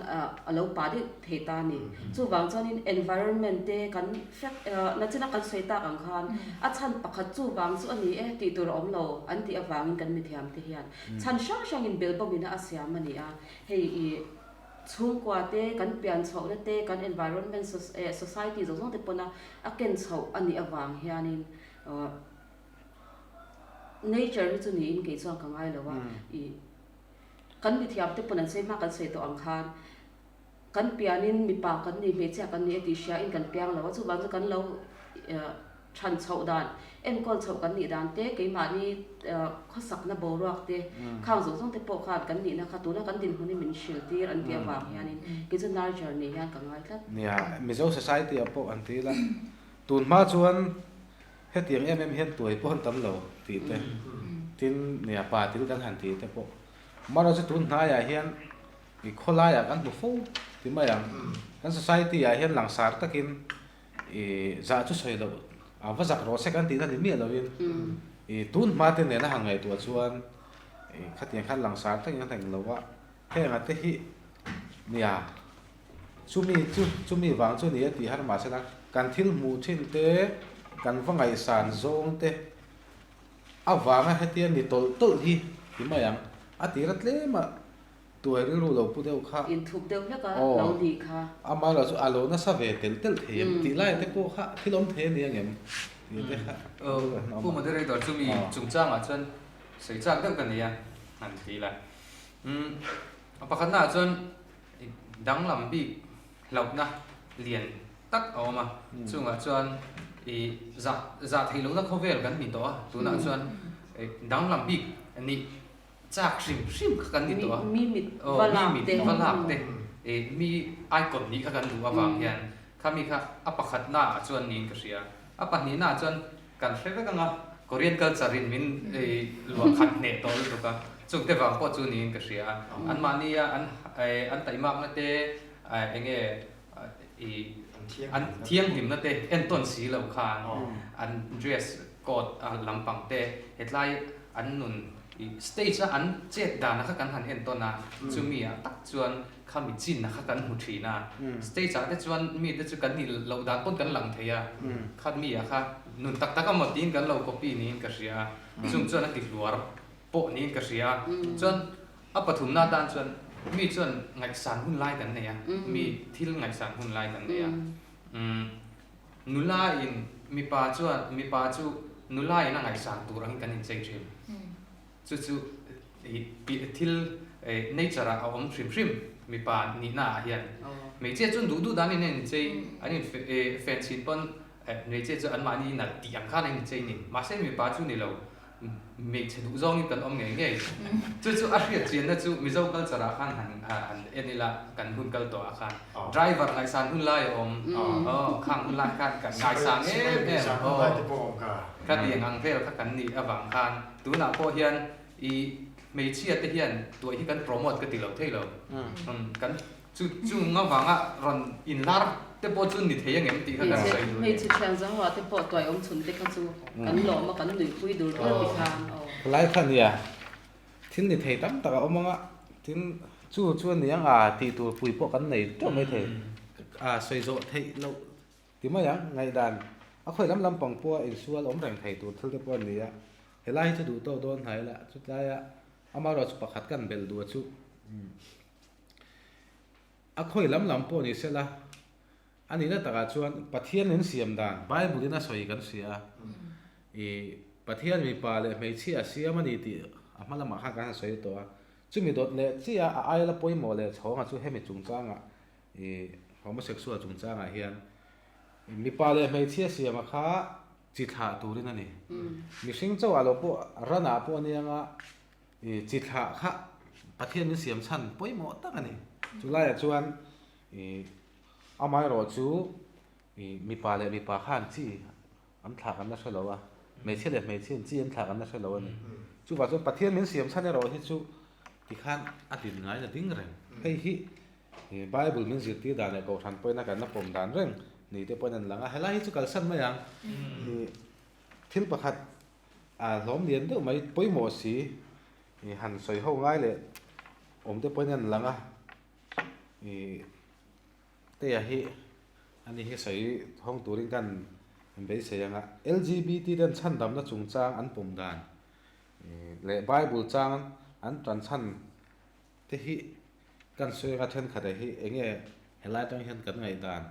a lo pa deuh thei ta a ni. Chuvang chuanin environment te kan fact nachina kan sawi tak ang khan a chhan pakhat chuvang chu a ni e tih tur a awm lo an tih avangin kan mithiam te hian Chhan hrang hrangin belbawmina a siam a ni a, hei i chhungkua te, kan pian chhohna te, kan environment society zawng zawng te pawna a ken chhoh a nih avang hianin nature hi chu niin kei chuan ka ngai lo a, i kan mithiam te pawn an sawi hma kan sawi tawh ang khan kan pianin mipa kan ni hmeichhia kan ni e tih hriain kan piang lo a, chuvang chu kan lo Chhan chhoh dan, enkawl chhoh kan nih dan te, keimahni khawsakna boruak te, khang zawng zawng te pawh khan kan nihna kha tuna kan dinhmun hi min hrilh tir an tih avang hianin kei chu nurture nih hian ka ngai tlat. Nia, Mizo society ah pawh an ti ila, tun hma chuan hetiang em em hian tuai pawh an tam lo tih te, tin nia pa til kan han tih te pawh. Amaherawhchu chu tun hnaiah hian i khawlaiah kan hmu fo ti mai ang, kan society ah hian langsar takin I zah chu sawi loh a va zak rawh se kan tihna ni miah loin i tun hma te nena han ngaihtuah chuan i khatiang khan langsar takin a hleng lo a, heng a te hi nia chumi chu chumi vang chu ni a tih har mahsela kan thil hmuh thin te kan va ngaihsan zawng te avanga hetia ni tawlh tawlh hi ti mai ang a tira tlem a. Tuai rilru lo pu deuh kha. Inthup deuh hlek a lo nih kha. Amah erawh chu a lo nasa ve telh telh thei em tih lai te pawh kha thil awm thei a ni angem tih te kha. Pu moderator chu mi chungchangah chuan sawi chak deuh ka nei a han ti la. A pakhatna ah chuan danglam bik hlauhna lian tak a awm a, chungah chuan i zah zah theih lohna khawvel kan ni tawh a, tunah chuan danglam bik nih Chak hrim hrim kha kan ni tawh a. Mi mit va lak te. Mi mit va lak te. Mi icon nih kha kan duh avang hian khami kha a pakhatna ah chuan niin ka hria. A pahnihna ah chuan kan hre vek anga Korean culture in min luah khat hneh tawh lutuk a, chungte vang pawh chu niin ka hria a. Anmahnia an an taimakna te enge i an thianghlimna te entawn si lo khan an dress code lampang te hetlai an nun I stage a an chet dana kha kan han en tawn a, chumi ah tak chuan khami chin a kha kan hmu thin a, stage ah te chuan mi te chu kan nih loh dan pawn kan lang thei a, kha mi ah kha nun tak tak amaw tiin kan lo copy niin ka hria a, chung chuan a ti hluar pawh niin ka hria a, chuan a pathumna atan chuan mi chuan ngaihsan hun lai kan nei a, mi thil ngaihsan hun lai kan nei a, umm Nula in mipa chuan mipa chu nula in a ngaihsan tur angin kan inchei thin. Chu chu thil nature ah a awm hrim hrim mipa nihna ah hian. Hmeichhia chuan duh duh dan in an inchei, an in fen chhin pawn hmeichhia chu anmahni nalh tih ang khan an inchei ni. Mahse mipa chu ni lo. Hmeichhe duh zawngin kan awm ngei ngei. Chu chu a hriat chianna chu Mizo culture ah khan han han en ila kan hun kal tawh ah khan driver ngaihsan hun lai a awm. Aw khang hun lai khan kan ngaisang em em. Aw khatiang ang vel kha kan nih avang khan tunah pawh hian i hmeichhia te hian tuai hi kan promote ka ti lo thei lo. Kan Chu chung avanga rawn inlar te pawh chu ni thei angem tih kha kan sawi duh a ni. Hmeichhe thian zahawah te pawh tuai awm chhun te kha chu kan lawm a, kan nuihpui dur dur ti khan aw. Lai kha nia, thil ni thei tam tak a awm anga, tin chu chu a ni ang a tih tur pui pawh kan nei teuh mai thei, a sawi zawh theih loh ti mai ang, ngaihdan a khawi lam lampang pawha insual awm reng thei tur thil te pawh a ni a, helai hi chu duh tawk dawn hnai la, chutlaia amaherawhchu pakhat kan belh duh a chu. A khawi lam lam pawh ni sela, A nihna takah chuan Pathian min siam dan Bible in a sawi kan hria a, i Pathian mipa leh hmeichhia a siam a ni tih a hma lamah khan kan han sawi tawh a. Chumi dawt leh chiah a aila pawimawh leh chhawnga chu hemi chungchangah i homosexual chungchangah hian mipa leh hmeichhia siama kha chi thlah turin a ni. Mihring chauhah lo pawh ranah pawh a nia nga i chi thlah kha Pathian min siam chhan pawimawh tak a ni. Chulaiah chuan i amaherawh chu i mipa leh mipa khan chi an thlah kan la hre lo a, hmeichhia leh hmeichhia in chi an thlah kan la hre lo a ni. Chuvah chuan Pathian min siam chhan erawh hi chu tikhan a din ngaiin a ding reng. Hei hi Bible min zirtir dan leh Kohhran pawhin a kan la pawm dan reng ni te pawhin an lang a, helai hi chu kalsan mai ang. Thil pakhat a hlawm lian deuh mai pawimawh si han sawi ho ngai leh awm te pawhin an lang a. Teia hi ani hi sawi hawng turin kan beisei ang a, LGBT ten chhandamna chungchang an pawm dan leh Bible chang an tan chhan te hi kan sawi anga thenkhat ah hi enge helai atang hian kan ngaihdan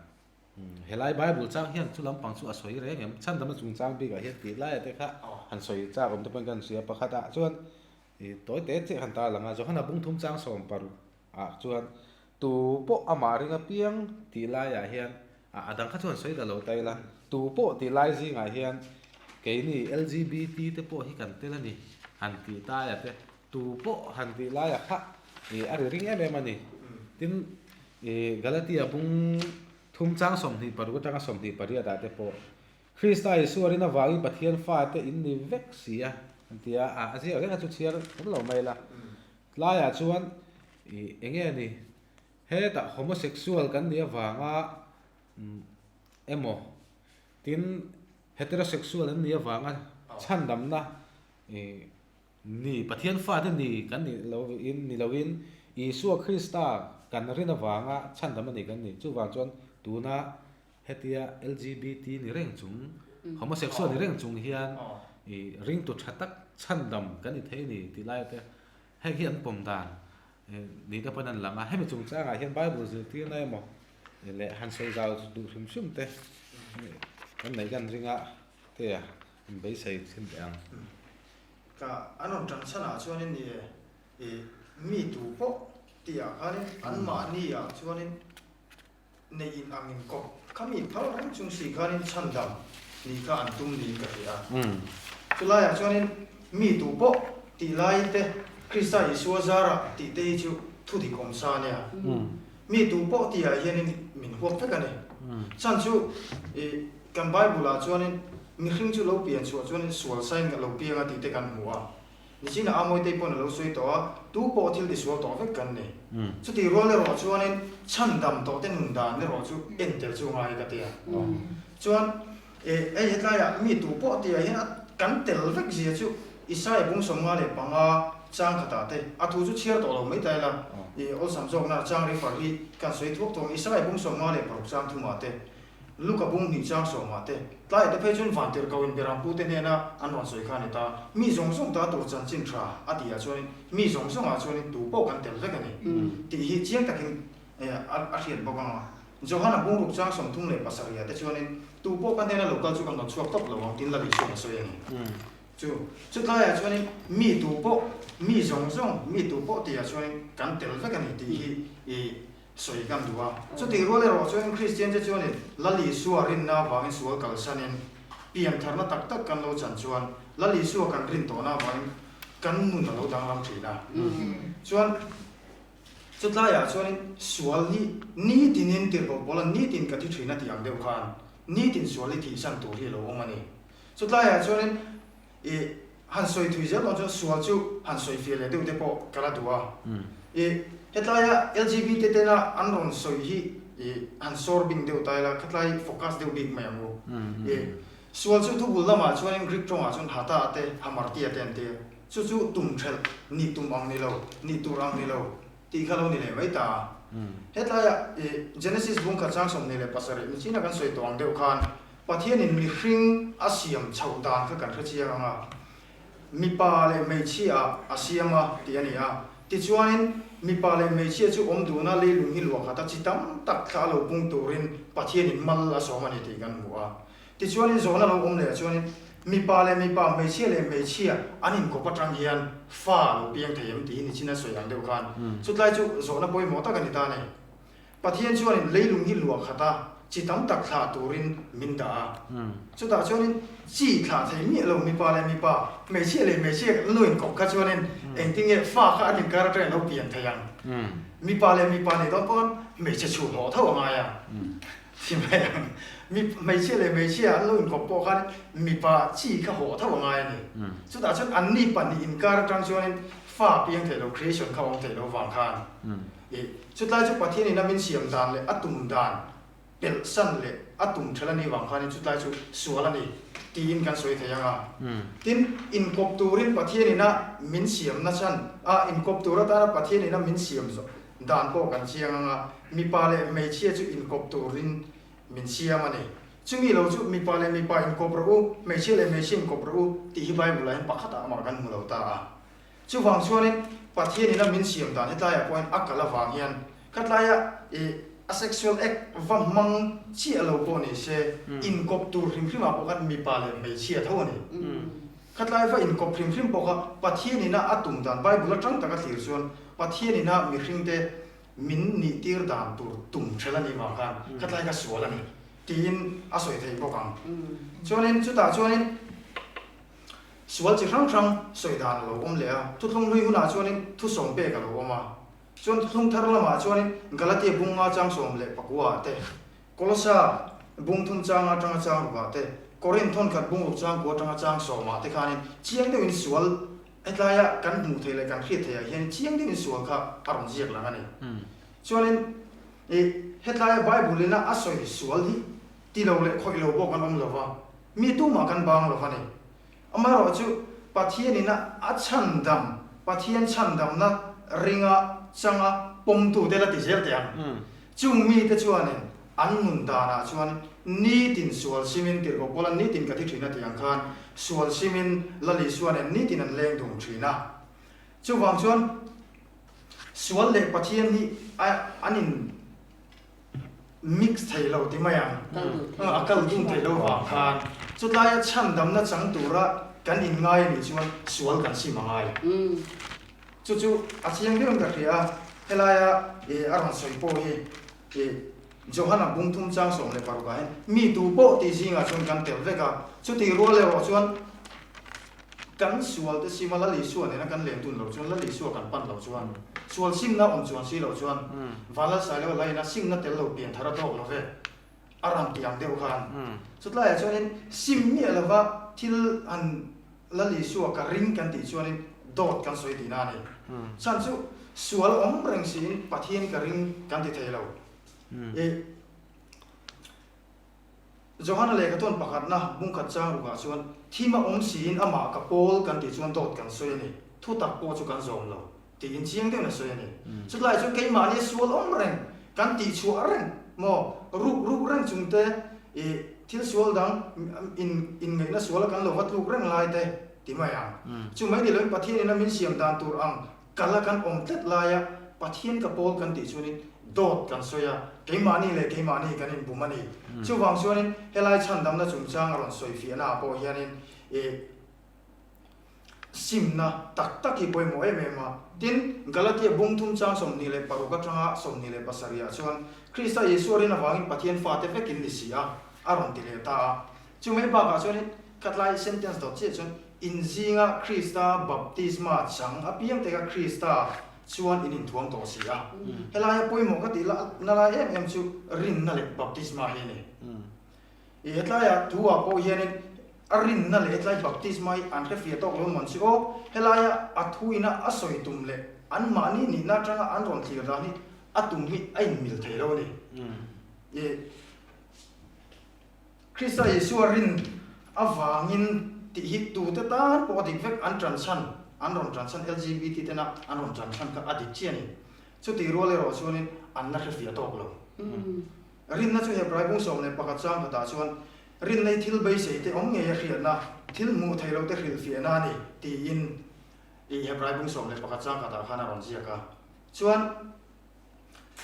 helai Bible chang hian chu lampang chu a sawi reng em chhandamna chungchang bikah hian tih laia te kha han sawi chak awm te pawhin kan hria pakhat ah chuan tawi te chiah han tarlang a Johana bungthum chang 16 ah chuan tu pawh amah ring apiang tih laiah hian a dang kha chuan sawi ta lo ta ila, tu pawh tih lai zingah hian keini LGBT te pawh hi kan tel a ni han tih taia te, tu pawh han tih laia kha ih a ri ring em em a ni. Tin, ih Galatia bung thum chang 26 atanga 28 ah te pawh Krista Isua rin avangin Pathian fate in ni vek si a an ti a, a ziak reng a chu chhiar kher lo mai ila. Tlaiah chuan ih eng nge ni hetah homosexual kan nih avanga emaw tin heterosexual an nih avanga chhandamna ih ni Pathian fate ni kan nih lo in ni loin Isua Krista kan rin avanga chhandamna ni kan ni. Chuvang chuan tuna hetia LGBT ni reng chung homosexual ni reng chung hian ih ringtu tha tak chhandam kan ni thei a ni tih lai te heng hi an pawm dan ni te pawhin an lang a hemi chungchangah hian bible zirtirna emaw leh han sawi zau duh hrim hrim te kan neih kan ring a te a in beisei thin teh ang. Ka an rawn tan chhanah chuanin ni e ih mi tu pawh tihah khanin anmahni ah chuanin Neih in ang in kawp kha mi phal reng chung si khanin chhandam nih kha an tum niin ka hria. Chulaiah chuanin mi tu pawh tih laiin te Krista Isua zarah tih te hi chu thu dik awm sa a nia. Mi tu pawh tihah hianin min huap vek a ni. Chhan chu i kan Bible-ah chuanin mihring chu lo pian chhuah chuanin sual sain lo piang a tih te kan hmu a. Nichinah a Mawitei pawn a lo sawi tawh a, tu pawh thil tisual tawh vek kan ni. Chutih rual erawh chuanin chhandam tawh te nun dan erawh chu en tel chu ngai ka ti a. Chuan e hei hetlaiah mi tu pawh tihah hian a kan tel vek zia chu Isaiah bung 55 chang khatah te a thu chu chhiar tawh lo mai ta ila i awlsam zawkna chang refer hi kan sawi thuak thuak ang Isaiah bung 56 chang thumah te Luka bung hnih chang sawmah te, tlaiah te phei chuan vantir ko in Beram pute hnena an rawn sawi kha a ni ta. Mi zawng zawng ta tur chanchin tha a tihah chuanin mi zawng zawngah chuanin tu pawh kan tel vek a ni tih hi chiang takin a hriat bawk ang a. Johana bung ruk chang 37 ah te chuanin tu pawh ka hnena lo kal chu ka hnawt chhuak tawp lo ang tiin Lali chuan a sawi a ni. Chu chu tlaiah chuanin mi tu pawh, mi zawng zawng, mi tu pawh tihah chuanin kan tel vek a ni tih hi i Sawi kan duh a. Chutih rual erawh chuan Kristiante chuanin Lal Isua rinna avangin sual kalsanin piantharna tak tak kan lo chan chuan Lal Isua kan rin tawhna avangin kan nun a lo danglam thin a. Chuan chutlaiah chuanin sual hi nitinin tirhkoh pawl a nitin ka thi thin a tih ang deuh khan nitin sual hi thihsan tur hi a lo awm a ni. Chutlaiah chuanin I han sawi thui zel dawn chuan sual chu han sawi fiah leh deuh te pawh ka la duh a. I hetlaia LGBT tena an rawn sawi hi i han sawr bing deuh ta ila khatlai focus deuh bik mai ang u. I sual chu thubul lamah chuanin Greek tawngah chuan hata te hamartia te an ti a. Chu chu tum thelh nih tum ang ni lo, nih tur ang ni lo tih kha lo ni leh mai ta a. Hetlaia i Genesis bung khat chang 27 michina kan sawi tawh ang deuh khan Pathianin mihring a siam chhoh dan kha kan hre chiang ang a. mipa leh hmeichhia ah a siam a tih a ni a. Tichuanin, mipa leh hmeichhia chu awm duna leilung hi luah khata chi tam tak thla a lo pung turin Pathianin mal a sawm a ni tih kan hmu a. Tichuanin zawhna lo awm leh ah chuanin, mipa leh mipa, hmeichhia leh hmeichhia an inkawp atang hian fa a lo piang thei em tih hi nichin a sawi ang deuh khan chutlai chu zawhna pawimawh tak a ni ta a ni. Pathian chuanin leilung hi luah khat a, chi tam tak thlah turin min dah a. Chutah chuanin chi thlah thei miah lo mipa leh mipa, hmeichhia leh hmeichhia kan lo inkawp kha chuanin engtin nge fa kha an inkar atangin lo pian thei ang? Mipa leh mipa nih dawn pawn hmeichhe chhun haw tho a ngai a. Ti mai ang. Mi hmeichhia leh hmeichhia an lo inkawp pawh khan mipa chi kha haw tho a ngai a ni. Chutah chuan anni pahnih inkar atang chuanin fa piang thei lo, creation kha awm thei lo vang khan. I chutlai chu Pathian in a min siam dan leh a tum dan pelh san leh a tum thelh a nih vang khanin chutlai chu sual a ni tiin kan sawi thei ang a. Tin, inkawp turin Pathian in a min siam na chhan a, inkawp tur atana Pathian in a min siam dan pawh kan chiang ang a, mipa leh hmeichhia chu inkawp turin min siam a ni. Chumi lo chu mipa leh mipa inkawp rawh u, hmeichhia leh hmeichhia inkawp rawh u tih hi Bible ah hian pakhatah amah kan hmu lo ta a. Chuvang chuanin Pathianin a min siam dan hetlaiah pawhin a kal avang hian khatlaia i a sexual act va hmang chiah lo pawh ni se, inkawp tur hrim hrimah pawh khan mipa leh hmeichhia tho a ni. Khatlai va inkawp hrim hrim pawh kha Pathianin a a tum dan, Bible atang taka thlir chuan Pathianin a mihringte min nihtir dan tur tum ṭhelh a nih vang khan khatlai kha sual a ni tiin a sawi thei bawk ang. Chuanin chutah chuanin. Sual chi hrang hrang sawi dan a lo awm leh a, thuthlung hlui hunah chuanin thusawm pek a lo awm a. Chuan thuthlung thar lamah chuanin Galatia bung nga chang 14 ah te, Kolosa bung thum chang atanga chang ruk ah te, Korinth thawnkhat bung ruk chang kua atanga chang sawm ah te khanin chiang deuhin sual hetlaia kan hmuh theih leh kan hriat theih ah hian chiang deuhin sual kha a rawn ziak lang a ni. Chuanin i hetlaia Bible ina a sawi sual hi ti lo leh khawih lo pawh kan awm lo va. Mi tumah kan bang lo va ni. Amaherawh chu Pathianin a chhandam, Pathian chhandamna ringa changa pawmtute la ti zel teh ang. Chung mite chuanin an nun danah chuan nitin sual simin tirhkoh Paula nitin ka thi thin a tih ang khan sual simin Lal Isua nen nitin an leng dun thin a. Chuvang chuan sual leh Pathian hi an in mix thei lo ti mai ang, a kal dun thei lo vang khan chutlaia chhandamna chang tura kan inngai a nih chuan sual kan sim a ngai. Chu chu a chiang deuhin ka hria a, helaia a rawn sawi pawh hi Johana bung thum chang 16 ah hian mi tu pawh tih zingah chuan kan tel vek a, chutih rual erawh chuan Kan sual te sima Lal Isua nena kan len dun loh chuan, Lal Isua kan pan loh chuan, sual simna awm chuan si loh chuan, Vanlal Sailo laina simna tel lo pian thar a tawk lo ve, a rawn ti ang deuh khan. Chutlaiah chuanin sim miah lova thil han Lal Isua ka ring kan tih chuanin dawt kan sawi tihna a ni. Chhan chu sual awm reng siin Pathian ka ring kan ti thei lo. I. Johana lehkha tawn pakhatna bungkhat chang rukah chuan thim a awm siin amah ka pawl kan tih chuan dawt kan sawi a ni, thu tak pawh chu kan zawm lo tiin chiang deuhin a sawi a ni. Chutlai chuan keimahni a sual awm reng, kan tih chhuah reng maw, ruk ruk reng chung te i thil sual dang in inngaihna suala kan lo va tluk reng lai te ti mai ang. Chu mai ni loin Pathianin a min siam dan tur ang Kal a kan awm tlat laia Pathian ka pawl kan tih chuanin dawt kan sawi a, keimahni leh keimahni kan inbum a ni. Chuvang chuanin helai chhandamna chungchang a rawn sawi fiahna ah pawh hianin ih simna tak tak hi pawimawh em em a. Tin, Galatia bung thum chang 26 atanga 27 ah chuan Krista Isua rin avangin Pathian fate vekin ni si a, a rawn ti leh ta a. Chu mai bakah chuanin khatlai sentence dawt chiah chuan Inzinga Krista baptisma chang apiang te kha Krista chuan in inthuam tawh si a. Helaia pawimawh ka tih na lai em em chu rinna leh baptisma hi a ni. I hetlaiah thu ah pawh hianin a rinna leh hetlai baptisma hi an hrefiah tawk lo mawn si aw. Helaia a thu ina a sawi tum leh anmahni nihna atanga an rawn thlir dan hi a tum hi a inmil thei lo a ni. I. Krista Isua rin avangin tih hi tute tan pawh a dik vek, an tan chhan, an rawn tan chhan, LGBT tena an rawn tan chhan kha a dik chiah a ni. Chutih rual erawh chuanin an la hrefiah tawk lo. Rinna chu Hebrai bung 11 chang khatah chuan. Rinna hi thil beisei te awm ngei a hriatna, thil hmuh theih loh te hrilhfiahna a ni, tiin i Hebrai bung 11 chang khatah khan a rawn ziak a. Chuan,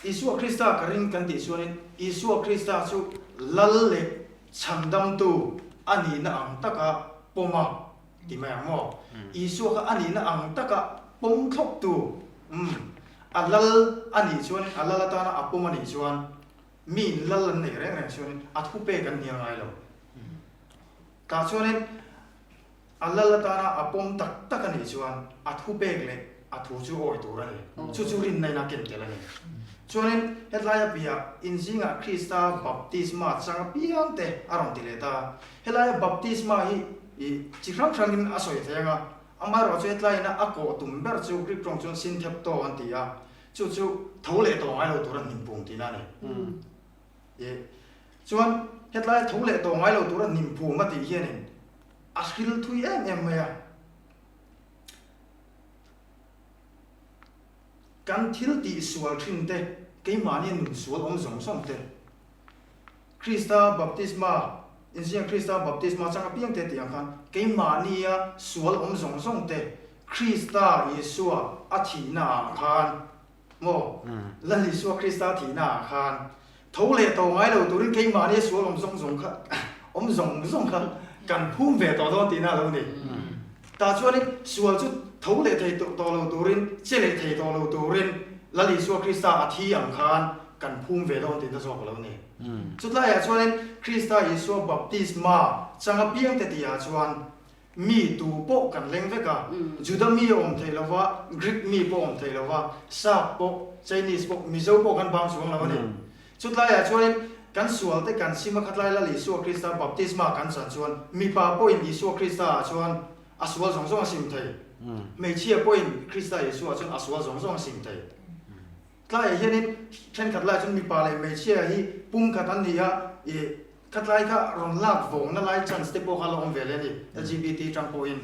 Isua Krista ka ring kan tih chuanin Isua Krista chu Lal leh Chhandamtu a nihna ang taka pawm a ti mai ang maw? Isua kha a nihna ang taka pawm thlawptu, umm, a Lal a nih chuanin a Lal atana a pawm a nih chuan miin Lal an nei reng reng chuanin a thupek an hnial ngai lo. Tah chuanin A lal atana a pawm tak tak a nih chuan a thupek leh a thu chu awi tur a ni. Chu chu rinna in a ken tel a ni. Chuanin hetlaia piah inzingah Krista baptisma chang apiang te a rawn ti leh ta. Helaia baptisma hi i chi hrang hrangin a sawi thei ang a, amaherawh chu hetlaiin a kawh tum ber chu Greek tawng chuan synthepto an ti a, chu chu tho leh tawh ngai lo tur a hnimpum tihna a ni. I chuan hetlaia tho leh tawh ngai lo tur a hnimpum a tih hianin A hril thui em em mai a. Kan thil tih sual thin te, keimahni nun sual awm zawng zawng te, Krista baptisma, inziak Krista baptisma chang apiang te tih ang khan keimahnia sual awm zawng zawng te Krista Isua a thihna ah khan Maw? Lal Isua Krista thihna ah khan tho leh tawh ngai lo turin keimahni sual awm zawng zawng kha awm zawng zawng kha kan phum ve tawh dawn tihna a lo ni. Tah chuanin sual chu tho leh thei tawh lo turin, che leh thei tawh lo turin Lal Isua Krista a thi ang khan kan phum ve dawn tihna zawk a lo ni. Chutlaiah chuanin Krista Isua baptisma chang apiangte tihah chuan Mi tu pawh kan leng vek a, Juda mi a awm thei lo va, Greek mi pawh a awm thei lo va, Sap pawh, Chinese pawh, Mizo pawh kan bang chuang lo a ni. Chutlaiah chuanin kan sualte kan sim a khatlai Lal Isua Krista baptisma kan chan chuan mipa pawhin Isua Krista ah chuan a sual zawng zawng a sim thei. Hmeichhia pawhin Krista Isua ah chuan a sual zawng zawng a sim thei. Tlaiah hianin thenkhat lai chuan mipa leh hmeichhia hi pumkhat an ni a, ih khatlai kha rawn lak vawngna lai chance te pawh kha la awm ve leh a ni, LGBT tang pawhin.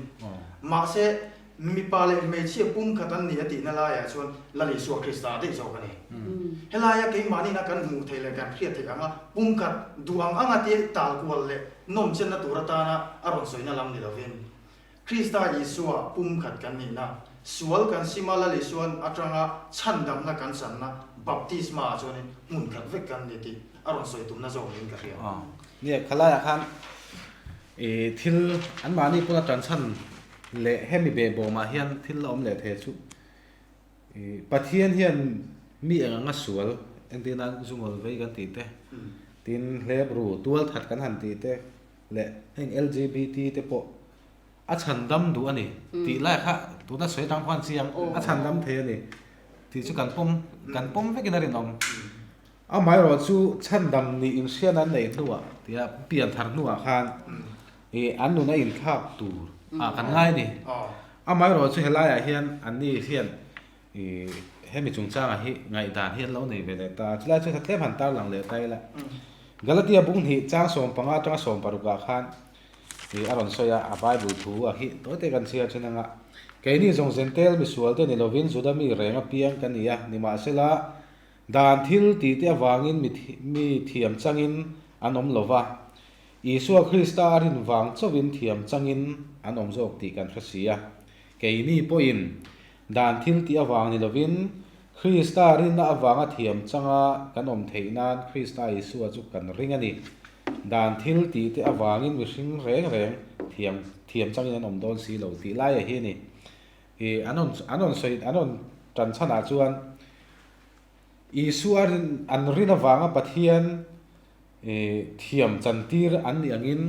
Mahse, mipa leh hmeichhia pumkhat an ni a tihna laiah chuan Lal Isua Krista a daih zawk a ni. Helaia keimahniina kan hmuh theih leh kan hriat theih anga pumkhat duh ang anga te talkual leh nawmchenna tur atana a rawn sawina lam ni lovin, Krista Isua pumkhat kan nihna, sual kan sima Lal Isuan atanga chhandamna kan channa baptisma ah chuanin hmun khat vek kan ni tih a rawn sawi tumna zawk niin ka hria. Nia, khalaiah khan i thil anmahni pawn a tanchhan leh hemi behbawmah hian thil a awm leh thei chu i Pathian hian mi eng anga sual entir nan zungawl vei kan tih te, tin hlep ru tual that kan han tih te, leh heng LGBT te pawh a chhan dam duh a ni tih lai kha tuna sawi atang khuan chiang a chhan dam thei a ni tih chu kan pawm kan pawm vekin a rinawm. Amaherawh chu chhan dam nih inhriatna an neih hnuah tia pian thar hnuah khan ih an nun a inthlak tur ah kan ngai a ni. Amaherawh chu helaiah hian anni hian Ih, hemi chungchangah hi ngaihdan hi an lo nei ve leh ta. Chulai chu tlem han tarlang leh ta ila. Galatia bung hnih chang 15 atanga 16 ah khan ih a rawn sawi a, a Bible thu a hi tawi te kan chhiar thin anga, Keini zawng Zentel misual te ni lovin Juda mi reng apiang kan ni a, nimahsela dan thil tih te avangin mi mi thiam changin an awm lova, Isua Krista a rin vang chauhin thiam changin an awm zawk tih kan hre si a. Keini pawhin Dan thil tih avang ni lovin, Krista rinna avanga thiam changa kan awm theih nan Krista Isua chu kan ring a ni. Dan thil tih te avangin mihring reng reng thiam thiam changin an awm dawn si lo tih laia hi a ni. Ih, an rawn an rawn sawi an rawn tan chhanah chuan Isua rin an rin avanga Pathian ih thiam chantir an nih angin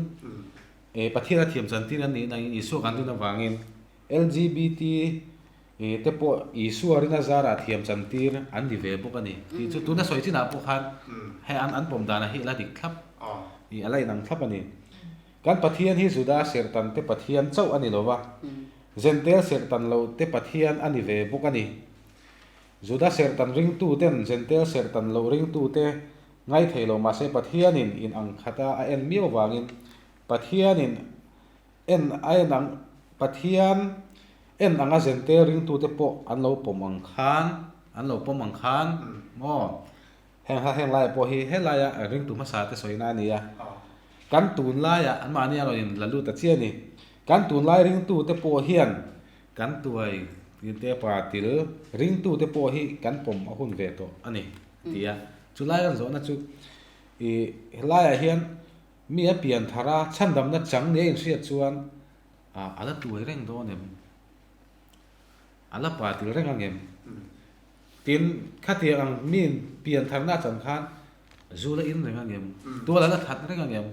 ih Pathian a thiam chantir an nih angin Isua kan rin avangin LGBT te pawh Isua rina zarah thiam chantir an ni ve bawk a ni tih chu tuna sawi chinah pawh khan hei an an pawm danah hi a la dik thlap ih a la inang thlap a ni. Kan Pathian hi Juda serhtan te Pathian chauh a ni lo va, Zentel serhtan lo te Pathian a ni ve bawk a ni. Juda serhtan ringtu ten Zentel serhtan loh ringtu te ngaithei lo mahse Pathianin in ang khata a en miau vangin Pathianin En a en ang Pathian en anga zente ringtute pawh an lo pawm ang khan an lo pawm ang khan maw heng hla heng laia pawh hi helaia ringtu hmasa te sawina a ni a. Kan tunlaiah anmahni a rawn in la lut ta chiah a ni. Kan tunlai ringtute pawh hian kan tuai tinte pa til ringtute pawh hi kan pawm a hun ve tawh a ni a ti a. Chulai an zawhna chu ih helaiah hian mi a pian thar a, chhandamna chang nia inhriat chuan a la tuai reng dawn em? A la pa til reng ang em? Tin, khatiang ang mi pian tharna chan khan zu la in reng ang em? Tual a la that reng ang em?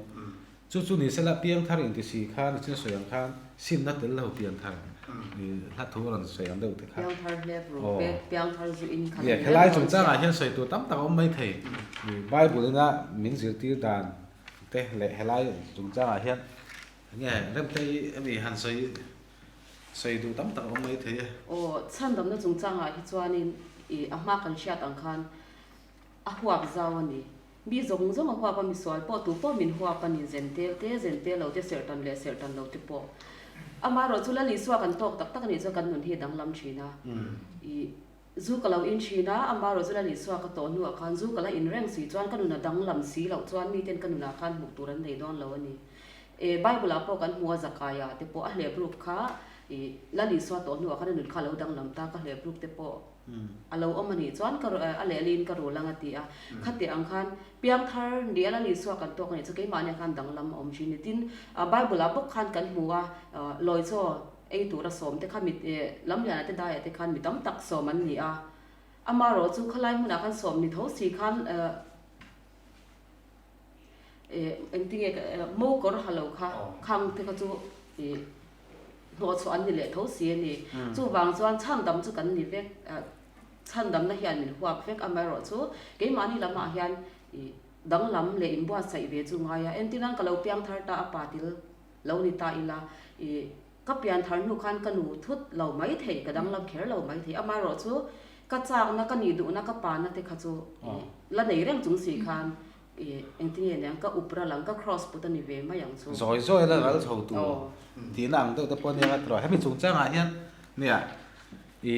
Chu chu ni sela piang thar inti si khan i chin sawi ang khan simna tel lo pian thar i hla thu a rawn sawi ang deuh te kha. Piang thar hlep rawh pe, piang thar zu in kha Nia, khelai chungchangah hian sawi tur tam tak a awm mai thei. Bible ina min zirtir dan te leh helai chungchangah hian enge Remtei ami han sawi Sawi duh tam tak a awm mai thei e. Aw, chhandamna chungchangah hi chuanin i a hma kan hriat ang khan a huap zau a ni. Mi zawng zawng a huap a, misual pawh tu pawh min huap a ni, zentel te, zentel lo te, serhtan leh serhtan lo te pawh. Amaherawh chu Lal Isua kan tawk tak tak a nih chuan kan nun hi a danglam thin a. I zu ka lo in thin a, amaherawh chu Lal Isua ka tawh hnuah khan zu ka la in reng si chuan ka nun a danglam si loh chuan miten ka nunah khan hmuh tur an nei dawn lo a ni. E Bible ah pawh kan hmu a Zakaia te pawh a hlep ruk kha i Lal Isua tawh hnuah khan a nun kha a lo danglam ta ka hlep ruk te pawh a lo awm a nih chuan ka a lehliin ka rul ang a ti a khati ang khan piangthar ni a Lal Isua kan tawk a nih chu keimahni ah khan danglam a awm thin ni tin Bible ah bawk khan kan hmu a lawi chaw ei tura sawm te kha mi lamliana te daiah te khan mi tam tak sawm an ni a amaherawh chu khalai hmunah khan sawm ni tho si khan Engtinge mo kawr ha lo kha khang te kha chu hnawhchhuah an ni leh tho si a ni. Chuvang chuan chhandam chu kan ni vek, chhandamna hian min huap vek amaherawh chu keimahni lamah hian danglam leh inbuatsaih ve chu ngai a. Entir nan ka lo piang thar ta a pa til lo ni ta ila Ka pian thar hnu khan ka nu thut lo mai thei, ka danglam kher lo mai thei. Amaherawh chu ka chakna, ka nih duhna, ka pana te kha chu la nei reng chung si khan engtin nge niang ka up ral ang, ka cross put a ni ve mai ang chu. Zawi zawi la ral chho tur tihna ang deuh te pawh ania tiraw. Hemi chungchangah hian nia i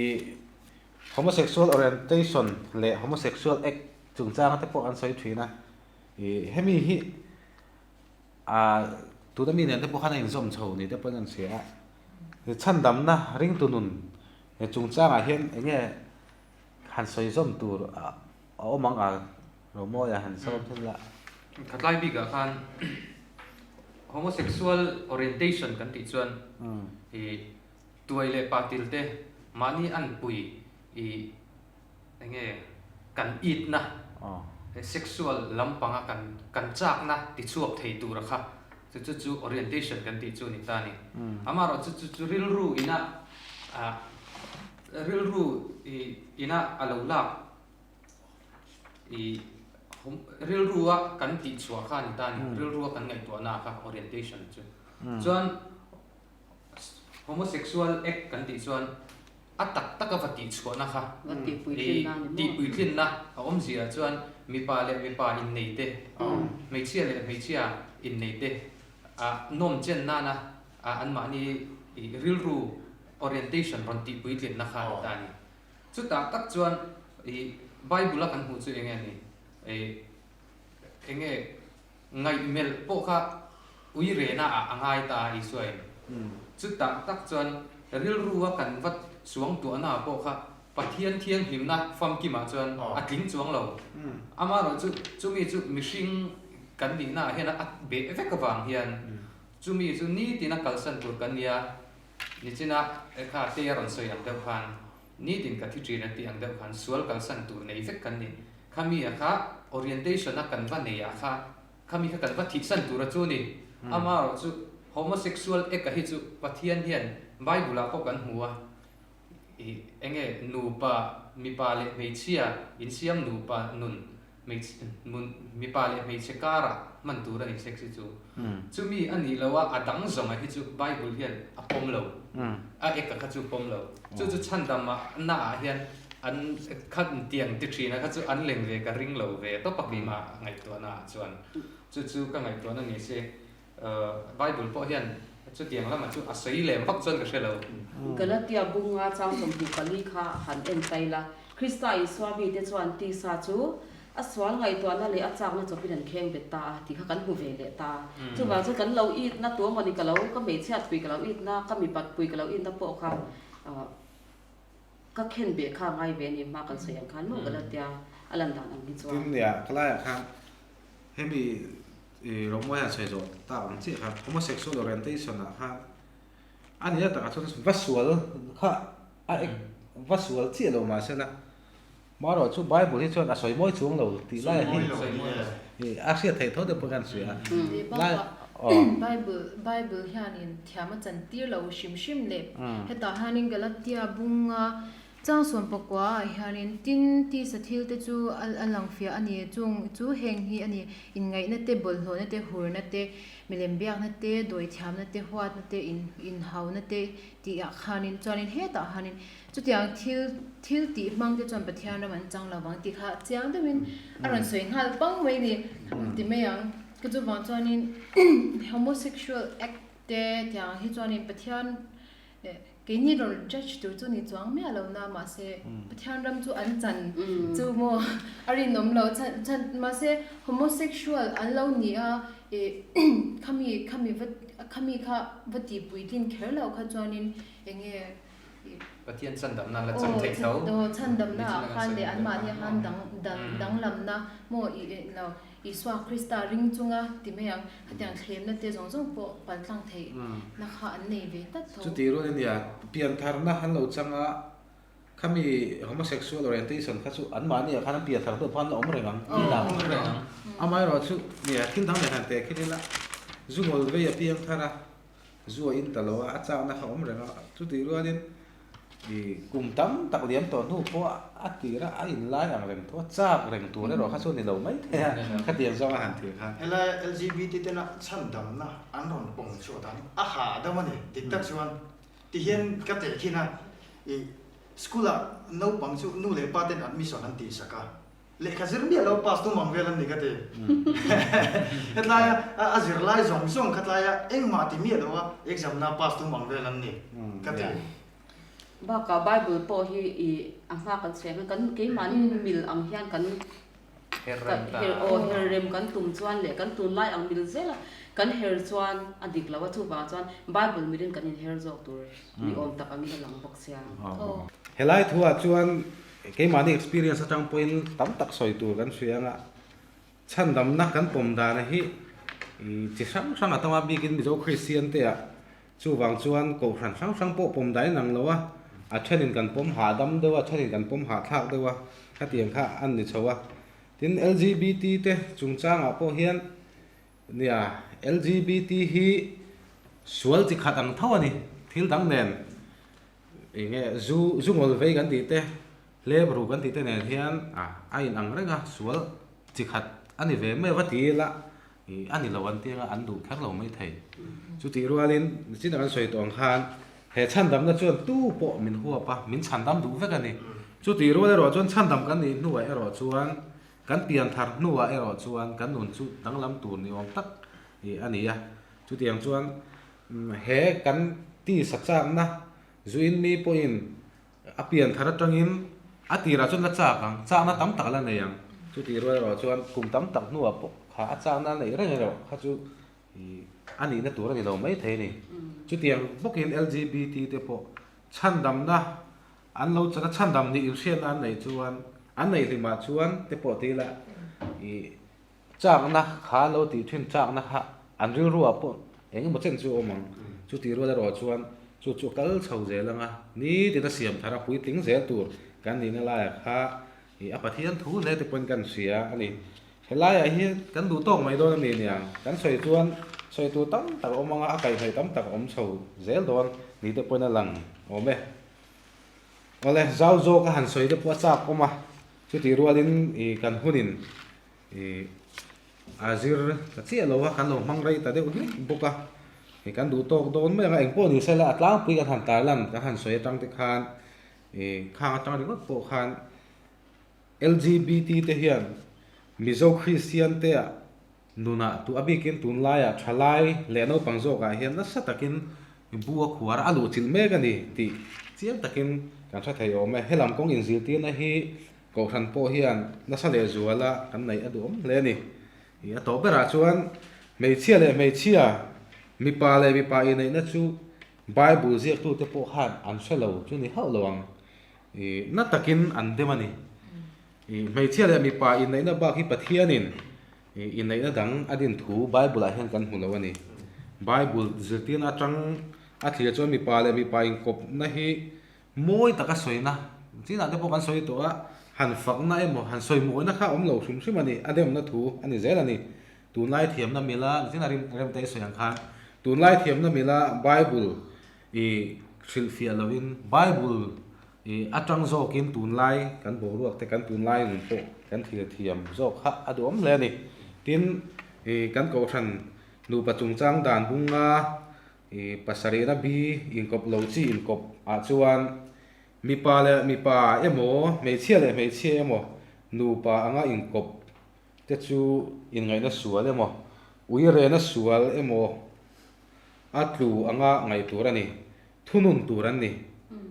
homosexual orientation leh homosexual act chungchanga te pawh an sawi thin a. I hemi hi A tuna mi nen te pawh khan a inzawm chho ni te pawhin an hria a. Chhandamna ringtu nun he chungchangah hian eng nge han sawi zawm tur a awm ang a Romawia han sawm thil la. Khatlai bikah khan homosexual orientation kan tih chuan i tuai leh patil te mahni anpui i Eng nge kan itna sexual lampanga kan kan chakna tichhuak thei tura kha chu chu chu orientation kan tih chu a ni ta a ni. Amaherawh chu chu chu rilru ina ah rilru ih ina a lo lak ih rilrua kan tihchhuah kha a ni ta a ni. Rilrua kan ngaihtuahna kha orientation chu. Chuan Homosexual act kan tih chuan a tak taka va tihchhuahna kha tihpuitlinna a awmzia chuan mipa leh mipa innei te, hmeichhia leh hmeichhia innei te nawm chen nana anmahni rilru orientation rawn tihpuitlinna kha a ni ta a ni. Chutah tak chuan Bible-a kan hmuh chu eng nge a ni? Eng nge Ngaihmelh pawh kha ui rehna ah a ngai ta a Isuain. Chutah tak chuan rilru a kan va chuang tuahna ah pawh kha Pathian thianghlimna famkimah chuan a tling chuang lo. Amaherawh chu chumi chu mihring kan nihna ah hian a beh vek avang hian chumi chu nitin a kalsan tur kan nia nichina kha te a rawn sawi ang deuh khan nitin ka thi ṭin an tih ang deuh khan sual kalsan tur nei vek kan ni. Khami a kha orientation a kan va nei ah kha khami kha kan va thihsan tur a chu ni. Amaherawh chu homosexual act a hi chu Pathian hian Bible ah pawh kan hmu a, ih enge nupa mipa leh hmeichhia insiam nupa nun mipa leh hmeichhe karah hman tur a ni sex hi chu. Chumi a nih loh a a dang zawng a hi chu Bible hian a pawm lo, a act a kha chu pawm lo. Chu chu chhandam ah na ah hian An khat tiang ti thin a kha chu an leng ve ka ring lo ve tawp a keimah ngaihtuahna ah chuan chu chu ka ngaihtuahna ni se Bible pawh hian chutiang lamah chu a sawi lem vak chuan ka hre lo. Galatia bunga chang 24 kha han en tai la, Krista Isua mite chuan tisa chu. A sual ngaihtuahna leh a chakna chawpin an kheng bet ta a tih kha kan hmu ve leh ta. Chuvang chuan kan lo itna tu emawni ka lo ka hmeichhiat pui ka lo itna, ka mipat pui ka lo itna pawh kha ka khen beh kha a ngai ve a ni hma kan sawi ang khan maw ka la tia a lan dan ang hi chuan. Tin nia ka laiah khan hemi Romawi han sawi zawh tak ang chiah kha homosexual orientation ah khan a nia takah chuan va sual kha a va sual chiah lo mahsela Marawh chu Bible hi chuan a sawi mawi chuang lo tih lai hi a hriat theih tho te pawh hian hria a. Bible Bible hianin thiam a chan tir lo hrim hrim leh hetah hianin Galatia bunga chang 19 ah hianin tin tisa thil te chu a lang fiah a ni chung chu heng hi a ni inngaihna te bawlhhlawhna te hurna te milem biakna te dawithiamna te huatna te inhauna te tih ah khanin chuanin hetah hianin Chutiang thil thil tih hmang te chuan Pathian ram an chang lo vang tih kha chiang deuhin a rawn sawi nghal pang mai ni ti mai ang. Ka chuvang chuanin homosexual act te tiang hi chuanin Pathian keini rawn judge tur chu ni chuang miah lo na mahse Pathian ram chu an chan chu maw a rinawm lo chhan chhan mahse homosexual an lo ni a ih khami khami va khami kha va tihpuitlin kher loh kha chuanin eng nge Pathian chhandamna la chang theih tho. Aw chhandamna ah khan leh anmahni ah khan dang dang danglamna maw i lo Isua Krista ring chunga ti mai ang khatiang thlemna te zawng zawng pawh paltlang theih na kha an nei ve tlat tho. Chuti rual ania piantharna an lo chang a, khami homosexual orientation kha chu anmahni ah khan an pianthar hnu pawh an la awm reng ang tih dan. Awm reng ang. Amaherawhchu nia thil dang leh han teh khin ila zu ngawl vei a piangthar a, Zu a in ta lo a, a chakna kha awm reng a, chutih rualin ih kum tam tak liam tawh hnu pawh a tir a, a in lai ang reng tho a, chak reng tur erawh kha chu a ni lo mai thei a, khatiang zawng a han thil kha. Helai LGBT tena chhandamna an rawn pawm chhuah dan a hahdam a ni, dik tak chuan tihian ka teh khin a, ih school ah naupang chu nu leh pa ten admission an tihsak a, Lehkha zir miah lo pass tum ang vel an ni ka ti. Hetlaia a zir lai zawng zawng khatlaia engmah ti miah lo a exam na pass tum ang vel an ni ka ti. Bakah Bible pawh hi i a hma kan chhiah hian kan keimahni mil ang hian kan Her rem ta. Her aw her rem kan tum chuan leh kan tunlai ang mil zela kan her chuan a dik lo a, chuvang chuan Bible milin kan inher zawk tur ni awm tak angin a lang bawk sia. Helai thuah chuan Keimahni experience atang pawhin tam tak sawi tur kan hria anga chhandamna kan pawm dana hi chi hrang hrang a tam a, bikin Mizo Kristian te ah chuvang chuan kohhran hrang hrang pawh pawm dahin ang lo a, a thenin kan pawm hahdam deuh a, a thenin kan pawm hahthlak deuh a, khatiang kha an ni chho a. Tin, LGBT te chungchangah pawh hian nia LGBT hi sual chi khat ang tho a ni, thil dang nen. Eng nge zu zu ngawl vei kan tih te, hlep ru kan tih te nen hian a a in ang reng a, sual chi khat a ni ve mai a va ti ila ih a ni lo an tia an duh kher lo mai thei. Chutih rualin chin a kan sawi tawh ang khan he chhandamna chuan tu pawh min huap a, min chhandam duh vek a ni. Chutih rual erawh chuan chhandam kan nih hnuah erawh chuan kan pian thar hnuah erawh chuan kan nun chu danglam tur ni awm tak ih a ni a. Chutiang chuan He kan tisa chakna zuin mi pawhin a pian thar atangin a tirah chuan la chak ang, chakna tam tak la nei ang. Chutih rual erawh chuan kum tam tak hnuah pawh kha a chakna a neih reng erawh kha chu a nihna tur a ni lo mai thei a ni. Chutiang bawkin LGBT te pawh chhandamna an lo chana chhandam nih inhriatna an neih chuan an neih hlimah chuan te pawh ti ila ih Chakna kha lo tih thin chakna kha an rilruah pawh eng emaw chen chu a awm ang. Chutih rual erawh chuan chu chu a kal chho zel ang a, nitin a siam thar a puitling zel tur kan nihna laiah kha ih a Pathian thu hle te pawhin kan hria a ni. Helaiah hian kan duh tawk mai dawn a ni aniang. Kan sawi chuan sawi tur tam tak a awm ang a, a kaihhnawih tam tak a awm chho zel dawn ni te pawhin a lang awm e. Awle, zau zawk a han sawi te pawh a chak awm a, chutih rualin ih kan hunin Ih a zir ta chiah lo a, kan lo hmang rei ta deuh hlek bawk a, ih kan duh tawk dawn mai ang a, engpawh ni sela a tlangpui kan han tarlan kan han sawi atang te khan ih khang atang ringawt pawh khan LGBT te hian Mizo Kristian te ah nunah tu a bikin tunlaiah thalai leh naupang zawkah hian nasa takin bu a khuar a luhchilh mek a ni tih chiang takin kan hre thei awm e. Helam kawng inzirtirna hi. Kohhran pawh hian nasa leh zuala kan neih a duhawm hle a ni. Ih a tawh berah chuan hmeichhia leh hmeichhia, mipa leh mipa inneihna chu Bible ziaktute pawh khan an hre lo chu ni hauh lo ang. Ih na takin an dem a ni. Ih hmeichhia leh mipa inneihna bak hi Pathianin ih inneihna dang a din thu Bible ah hian kan hmu lo a ni. Bible zirtirna atang a thlir chuan mipa leh mipa inkawpna hi Mawi taka sawina, chinah te pawh kan sawi tawh a, han fakna emaw, han sawi mawina kha a awm lo hrim hrim a ni, a demna thu a ni zel a ni. Tunlai thiamna mila, chinah rim remte i sawi ang khan, tunlai thiamna mila Bible i hrilhfiah lovin, Bible i atang zawkin tunlai kan boruak te, kan tunlai nun pawh kan thlir thiam zawk kha a duhawm hle a ni. Tin, i kan kohhran nupa chungchang dan bunga I pasarihna bi inkawp lo chi inkawp ah chuan mipa leh mipa emaw, hmeichhia leh hmeichhia emaw nupa anga inkawp te chu inngaihna sual emaw, uirena sual emaw a tlu anga ngaih tur a ni, thunun tur an ni.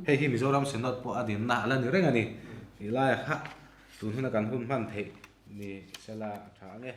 Hei hi Mizoram Synod pawh a dinna a la ni reng a ni tih laia kha tun huna kan hun hman theih ni sela a tha ang e.